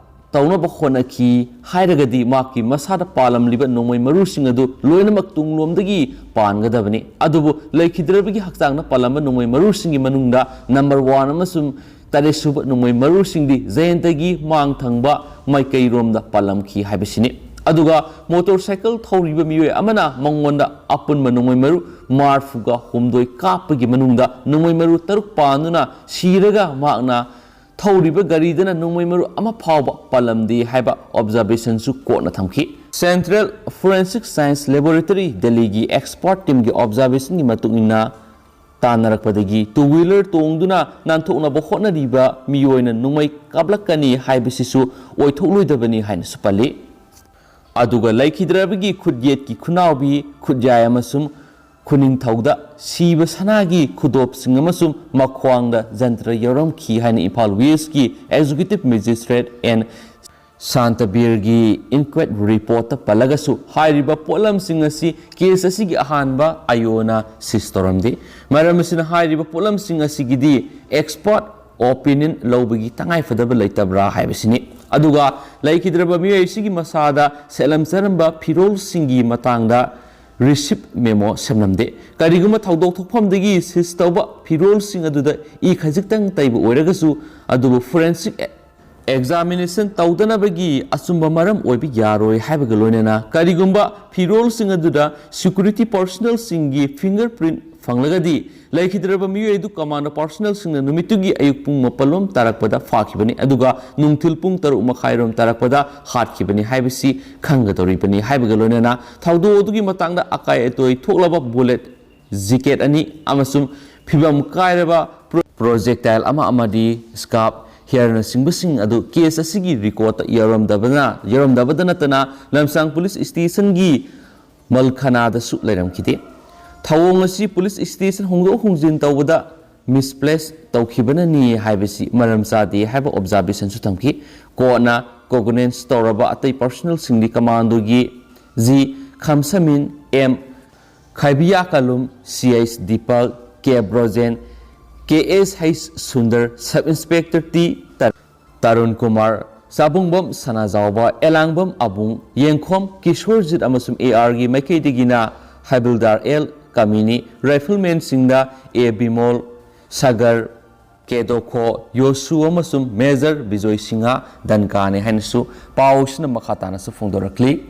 ꯇꯧꯅꯕ ꯍꯣꯠꯅꯈꯤ ꯍꯥꯏꯔꯒꯗꯤ ꯃꯍꯥꯛꯀꯤ ꯃꯁꯥꯗ ꯄꯥꯜꯂꯝꯂꯤꯕ ꯅꯣꯡꯃꯩ ꯃꯔꯨꯁꯤꯡ ꯑꯗꯨ ꯂꯣꯏꯅꯃꯛ ꯇꯨꯡꯂꯣꯝꯗꯒꯤ ꯄꯥꯟꯒꯗꯕꯅꯤ꯫ ꯑꯗꯨꯕꯨ ꯂꯩꯈꯤꯗ꯭ꯔꯕꯒꯤ ꯍꯛꯆꯥꯡꯗ ꯄꯥꯜꯂꯝꯕ ꯅꯣꯡꯃꯩ ꯃꯔꯨꯁꯤꯡꯒꯤ ꯃꯅꯨꯡꯗ ꯅꯝꯕꯔ ꯋꯥꯟ ꯑꯃꯁꯨꯡ ꯇꯔꯦꯠꯁꯨꯕ ꯅꯣꯡꯃꯩ ꯃꯔꯨꯁꯤꯡꯗꯤ ꯖꯌꯟꯇꯒꯤ ꯃꯥꯡ ꯊꯪꯕ ꯃꯥꯏꯀꯩꯔꯣꯝꯗ ꯄꯥꯜꯂꯝꯈꯤ ꯍꯥꯏꯕꯁꯤꯅꯤ꯫ ꯑꯗꯨꯒ ꯃꯣꯇꯣꯔ ꯁꯥꯏꯀꯜ ꯊꯧꯔꯤꯕ ꯃꯤꯑꯣꯏ ꯑꯃꯅ ꯃꯉꯣꯟꯗ ꯑꯄꯨꯟꯕ ꯅꯣꯡꯃꯩ ꯃꯔꯨ ꯃꯔꯐꯨꯒ ꯍꯨꯝꯗꯣꯏ ꯀꯥꯞꯄꯒꯤ ꯃꯅꯨꯡꯗ ꯅꯣꯡꯃꯩ ꯃꯔꯨ ꯇꯔꯨꯛ ꯄꯥꯟꯗꯨꯅ ꯁꯤꯔꯒ ꯃꯍꯥꯛꯅ ꯊꯧꯔꯤꯕ ꯒꯥꯔꯤꯗꯅ ꯅꯣꯡꯃꯩ ꯃꯔꯨ ꯑꯃ ꯐꯥꯎꯕ ꯄꯥꯜꯂꯝꯗꯦ ꯍꯥꯏꯕ ꯑꯣꯕꯖꯥꯔꯕꯦꯁꯟꯁꯨ ꯀꯣꯔꯠꯅ ꯊꯝꯈꯤ꯫ ꯁꯦꯟꯇ꯭ꯔꯦꯜ ꯐꯣꯔꯦꯟꯁꯤꯛ ꯁꯥꯏꯟꯁ ꯂꯦꯕꯣꯔꯦꯇꯔꯤ ꯗꯦꯜꯂꯤꯒꯤ ꯑꯦꯛꯁꯄꯔꯠ ꯇꯤꯝꯒꯤ ꯑꯣꯕꯖꯥꯔꯕꯦꯁꯟꯒꯤ ꯃꯇꯨꯡ ꯏꯟꯅ ꯇꯥꯟꯅꯔꯛꯄꯗꯒꯤ ꯇꯨ ꯋꯤꯂꯔ ꯇꯣꯡꯗꯨꯅ ꯅꯥꯟꯊꯣꯛꯅꯕ ꯍꯣꯠꯅꯔꯤꯕ ꯃꯤꯑꯣꯏꯅ ꯅꯣꯡꯃꯩ ꯀꯥꯞꯂꯛꯀꯅꯤ ꯍꯥꯏꯕꯁꯤꯁꯨ ꯑꯣꯏꯊꯣꯛꯂꯣꯏꯗꯕꯅꯤ ꯍꯥꯏꯅꯁꯨ ꯄꯜꯂꯤ꯫ ꯑꯗꯨꯒ ꯂꯩꯈꯤꯗ꯭ꯔꯕꯒꯤ ꯈꯨꯠꯌꯦꯠꯀꯤ ꯈꯨꯅꯥꯎꯕꯤ, ꯈꯨꯠꯌꯥꯏ ꯑꯃꯁꯨꯡ ꯈꯨꯅꯤꯡꯊꯧꯗ ꯁꯤꯕ ꯁꯅꯥꯒꯤ ꯈꯨꯗꯣꯞꯁꯤꯡ ꯑꯃꯁꯨꯡ ꯃꯈ꯭ꯋꯥꯡꯗ ꯖꯟꯇ꯭ꯔ ꯌꯥꯎꯔꯝꯈꯤ ꯍꯥꯏꯅ ꯏꯝꯐꯥꯜ ꯋꯦꯁꯀꯤ ꯑꯦꯛꯖꯤꯀ꯭ꯌꯨꯇꯤꯚ ꯃꯦꯖꯤꯁꯇ꯭ꯔꯦꯠ ꯑꯦꯟ ꯁꯥꯟꯇꯕꯤꯔꯒꯤ ꯏꯟꯀ꯭ꯋꯦꯠ ꯔꯤꯄꯣꯔꯠꯇ ꯄꯜꯂꯒꯁꯨ, ꯍꯥꯏꯔꯤꯕ ꯄꯣꯠꯂꯝꯁꯤꯡ ꯑꯁꯤ ꯀꯦꯁ ꯑꯁꯤꯒꯤ ꯑꯍꯥꯟꯕ ꯑꯥꯏ ꯑꯣꯅ ꯁꯤꯖ ꯇꯧꯔꯝꯗꯦ꯫ ꯃꯔꯝ ꯑꯁꯤꯅ, ꯍꯥꯏꯔꯤꯕ ꯄꯣꯠꯂꯝꯁꯤꯡ ꯑꯁꯤꯒꯤꯗꯤ ꯑꯦꯛꯁꯄꯔꯠ ꯑꯣꯄꯤꯅꯤꯌꯟ ꯂꯧꯕꯒꯤ ꯇꯉꯥꯏꯐꯗꯕ ꯂꯩꯇꯕ꯭ꯔꯥ ꯍꯥꯏꯕꯁꯤꯅꯤ꯫ ꯑꯗꯨꯒ ꯂꯩꯈꯤꯗ꯭ꯔꯕ ꯃꯤꯑꯣꯏ ꯑꯁꯤꯒꯤ ꯃꯁꯥꯗ ꯁꯦꯠꯂꯝꯖꯔꯝꯕ ꯐꯤꯔꯣꯜꯁꯤꯡꯒꯤ ꯃꯇꯥꯡꯗ ꯔꯤꯁꯤꯞ ꯃꯦꯃꯣ ꯁꯦꯝꯂꯝꯗꯦ꯫ ꯀꯔꯤꯒꯨꯝꯕ ꯊꯧꯗꯣꯛ ꯊꯣꯛꯐꯝꯗꯒꯤ ꯁꯤꯖ ꯇꯧꯕ ꯐꯤꯔꯣꯜꯁꯤꯡ ꯑꯗꯨꯗ ꯏ ꯈꯖꯤꯛꯇꯪ ꯇꯩꯕ ꯑꯣꯏꯔꯒꯁꯨ, ꯑꯗꯨꯕꯨ ꯐꯣꯔꯦꯟꯁꯤꯛ ꯑꯦꯛꯖꯥꯃꯤꯅꯦꯁꯟ ꯇꯧꯗꯅꯕꯒꯤ ꯑꯆꯨꯝꯕ ꯃꯔꯝ ꯑꯣꯏꯕ ꯌꯥꯔꯣꯏ ꯍꯥꯏꯕꯒ ꯂꯣꯏꯅꯅ, ꯀꯔꯤꯒꯨꯝꯕ ꯐꯤꯔꯣꯜꯁꯤꯡ ꯑꯗꯨꯗ ꯁꯦꯀ꯭ꯌꯨꯔꯤꯇꯤ ꯄꯥꯔꯁꯣꯅꯦꯜꯁꯤꯡꯒꯤ ꯐꯤꯡꯒꯔ ꯄ꯭ꯔꯤꯟꯠ ꯐꯪꯂꯒꯗꯤ, ꯂꯩꯈꯤꯗ꯭ꯔꯕ ꯃꯤꯑꯣꯏ ꯑꯗꯨ ꯀꯃꯥꯟꯗꯣ ꯄꯥꯔꯁꯣꯅꯦꯜꯁꯤꯡꯅ ꯅꯨꯃꯤꯠꯇꯨꯒꯤ ꯑꯌꯨꯛ ꯄꯨꯡ ꯃꯥꯄꯜ ꯂꯣꯝ ꯇꯥꯔꯛꯄꯗ ꯐꯥꯈꯤꯕꯅꯤ, ꯑꯗꯨꯒ ꯅꯨꯡꯊꯤꯜ ꯄꯨꯡ ꯇꯔꯨꯛ ꯃꯈꯥꯏꯔꯣꯝ ꯇꯥꯔꯛꯄꯗ ꯍꯥꯠꯈꯤꯕꯅꯤ ꯍꯥꯏꯕꯁꯤ ꯈꯪꯒꯗꯧꯔꯤꯕꯅꯤ ꯍꯥꯏꯕꯒ ꯂꯣꯏꯅꯅ, ꯊꯧꯗꯣꯛ ꯑꯗꯨꯒꯤ ꯃꯇꯥꯡꯗ ꯑꯀꯥꯏ ꯑꯇꯣꯏ ꯊꯣꯛꯂꯕ ꯕꯨꯂꯦꯠ ꯖꯤꯀꯦꯠ ꯑꯅꯤ ꯑꯃꯁꯨꯡ ꯐꯤꯕꯝ ꯀꯥꯏꯔꯕ ꯄ꯭ꯔꯣ-, ꯄ꯭ꯔꯣꯖꯦꯛꯇꯥꯏꯜ ꯑꯃ ꯑꯃꯗꯤ ꯁ꯭ꯀꯥꯔꯞ, ꯍꯤꯌꯥꯔꯅꯆꯤꯡꯕꯁꯤꯡ ꯑꯗꯨ ꯀꯦꯁ ꯑꯁꯤꯒꯤ ꯔꯤꯀꯣꯔꯠꯇ ꯌꯥꯎꯔꯝꯗꯕꯅ, ꯌꯥꯎꯔꯝꯗꯕꯗ ꯅꯠꯇꯅ, ꯂꯝꯁꯥꯡ ꯄꯨꯂꯤꯁ ꯁ꯭ꯇꯦꯁꯟꯒꯤ ꯃꯜꯈꯅꯥꯗꯁꯨ ꯂꯩꯔꯝꯈꯤꯗꯦ꯫ ꯊꯧꯑꯣꯡ ꯑꯁꯤ ꯄꯨꯂꯤꯁ ꯁ꯭ꯇꯦꯁꯟ ꯍꯣꯡꯗꯣꯛ ꯍꯣꯡꯖꯤꯟ ꯇꯧꯕꯗ ꯃꯤꯁꯄ꯭ꯂꯦꯁ ꯇꯧꯈꯤꯕꯅꯅꯤ ꯍꯥꯏꯕꯁꯤ ꯃꯔꯝ ꯆꯥꯗꯦ ꯍꯥꯏꯕ ꯑꯣꯕꯖꯥꯔꯕꯦꯁꯟꯁꯨ ꯊꯝꯈꯤ꯫ ꯀꯣꯔꯠꯅ ꯀꯣꯒꯅꯦꯟꯁ ꯇꯧꯔꯕ ꯑꯇꯩ ꯄꯥꯔꯁꯣꯅꯦꯜꯁꯤꯡꯗꯤ ꯀꯃꯥꯟꯗꯣꯒꯤ ꯖꯤ ꯈꯝꯁꯃꯤꯟ, ꯑꯦꯝ ꯈꯥꯏꯕꯤꯌꯥ ꯀꯂꯨꯝ, ꯁꯤ ꯑꯩꯆ ꯗꯤꯄꯛ, ꯀꯦ ꯕ꯭ꯔꯣꯖꯦꯟ, ꯀꯦ ꯑꯦꯁ H Sundar, sub inspector T ꯇꯔ-, ꯇꯔꯨꯟ ꯀꯨꯃꯥꯔ, ꯆꯥꯕꯨꯡꯕꯝ ꯁꯅꯥꯖꯥꯎꯕ, ꯑꯦꯂꯥꯡꯕꯝ ꯑꯕꯨꯡ, ꯌꯦꯡꯈꯣꯝ ꯀꯤꯁꯣꯔꯖꯤꯠ ꯑꯃꯁꯨꯡ ꯑꯦ ꯑꯥꯔꯒꯤ ꯃꯥꯏꯀꯩꯗꯒꯤꯅ ꯍꯥꯕꯤꯜꯗꯥꯔ ꯑꯦꯜ ꯀꯥꯃꯤꯅꯤ, ꯔꯥꯏꯐꯜꯃꯦꯟꯁꯤꯡꯗ ꯑꯦ ꯕꯤꯃꯣꯜ, ꯁꯥꯒꯔ, ꯀꯦꯗꯣꯈꯣ, ꯌꯣꯁꯨ ꯑꯃꯁꯨꯡ ꯃꯦꯖꯔ ꯕꯤꯖꯣꯏ ꯁꯤꯡꯍ ꯗꯟꯀꯥꯅꯤ ꯍꯥꯏꯅꯁꯨ ꯄꯥꯎꯁꯤꯅ ꯃꯈꯥ ꯇꯥꯅꯁꯨ ꯐꯣꯡꯗꯣꯔꯛꯂꯤ꯫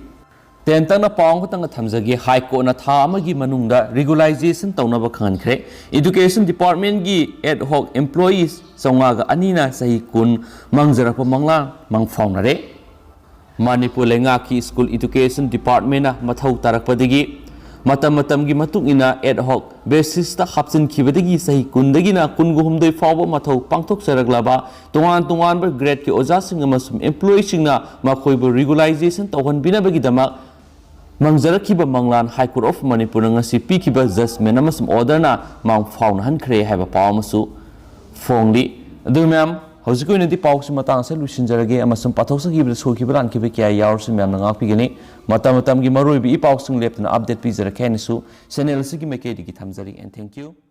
ꯇꯦꯟꯇꯛꯅ ꯄꯥꯎ ꯑꯃꯈꯛꯇꯪꯒ ꯊꯝꯖꯒꯦ꯫ ꯍꯥꯏ ꯀꯣꯔꯠꯅ ꯊꯥ ꯑꯃꯒꯤ ꯃꯅꯨꯡꯗ ꯔꯤꯒꯨꯂꯥꯏꯖꯦꯁꯟ ꯇꯧꯅꯕ ꯈꯪꯍꯟꯈ꯭ꯔꯦ꯫ ꯏꯗꯨꯀꯦꯁꯟ ꯗꯤꯄꯥꯔꯠꯃꯦꯟꯒꯤ ꯑꯦꯗ ꯍꯣꯛ ꯑꯦꯝꯄ꯭ꯂꯣꯌꯤꯁ ꯆꯥꯝꯃꯉꯥꯒ ꯑꯅꯤꯅ ꯆꯍꯤ ꯀꯨꯟ ꯃꯥꯡꯖꯔꯛꯄ ꯃꯪꯂꯥꯟ ꯃꯪꯐꯥꯎꯅꯔꯦ꯫ ꯃꯅꯤꯄꯨꯔ ꯂꯩꯉꯥꯛꯀꯤ ꯁ꯭ꯀꯨꯜ ꯏꯗꯨꯀꯦꯁꯟ ꯗꯤꯄꯥꯔꯠꯃꯦꯟꯅ ꯃꯊꯧ ꯇꯥꯔꯛꯄꯗꯒꯤ ꯃꯇꯝ ꯃꯇꯝꯒꯤ ꯃꯇꯨꯡ ꯏꯟꯅ ꯑꯦꯗ ꯍꯣꯛ ꯕꯦꯁꯤꯁꯇ ꯍꯥꯞꯆꯤꯟꯈꯤꯕꯗꯒꯤ ꯆꯍꯤ ꯀꯨꯟꯗꯒꯤꯅ ꯀꯨꯟꯒ ꯍꯨꯝꯗꯣꯏ ꯐꯥꯎꯕ ꯃꯊꯧ ꯄꯥꯡꯊꯣꯛꯆꯔꯛꯂꯕ ꯇꯣꯉꯥꯟ ꯇꯣꯉꯥꯟꯕ ꯒ꯭ꯔꯦꯗꯀꯤ ꯑꯣꯖꯥꯁꯤꯡ ꯑꯃꯁꯨꯡ ꯑꯦꯝꯄ꯭ꯂꯣꯌꯤꯁꯤꯡꯅ ꯃꯈꯣꯏꯕꯨ ꯔꯤꯒꯨꯂꯥꯏꯖꯦꯁꯟ ꯇꯧꯍꯟꯕꯤꯅꯕꯒꯤꯗꯃꯛ ꯃꯪꯖꯔꯛꯈꯤꯕ ꯃꯪꯂꯥꯟ ꯍꯥꯏ ꯀꯣꯔꯠ ꯑꯣꯐ ꯃꯅꯤꯄꯨꯔꯅ ꯉꯁꯤ ꯄꯤꯈꯤꯕ ꯖꯁꯃꯦꯟ ꯑꯃꯁꯨꯡ ꯑꯣꯔꯗꯔꯅ ꯃꯥꯡ ꯐꯥꯎꯅꯍꯟꯈ꯭ꯔꯦ ꯍꯥꯏꯕ ꯄꯥꯎ ꯑꯃꯁꯨ ꯐꯣꯡꯂꯤ꯫ ꯑꯗꯨ ꯃꯌꯥꯝ, ꯍꯧꯖꯤꯛꯀꯤ ꯑꯣꯏꯅꯗꯤ ꯄꯥꯎꯁꯤ ꯃꯇꯥꯡ ꯑꯁꯤꯗ ꯂꯣꯏꯁꯤꯟꯖꯔꯒꯦ, ꯑꯃꯁꯨꯡ ꯄꯥꯊꯣꯛꯆꯈꯤꯕꯗ ꯁꯣꯏꯈꯤꯕ ꯂꯥꯟꯈꯤꯕ ꯀꯌꯥ ꯌꯥꯎꯔꯁꯨ ꯃꯌꯥꯝꯅ ꯉꯥꯛꯄꯤꯒꯅꯤ꯫ ꯃꯇꯝ ꯃꯇꯝꯒꯤ ꯃꯔꯨꯑꯣꯏꯕ ꯏ ꯄꯥꯎꯁꯤꯡ ꯂꯦꯞꯇꯅ ꯑꯞꯗꯦꯠ ꯄꯤꯖꯔꯛꯀꯦ ꯍꯥꯏꯅꯁꯨ ꯆꯦꯅꯦꯜ ꯑꯁꯤꯒꯤ ꯃꯥꯏꯀꯩꯗꯒꯤ ꯊꯝꯖꯔꯤ꯫ And thank you.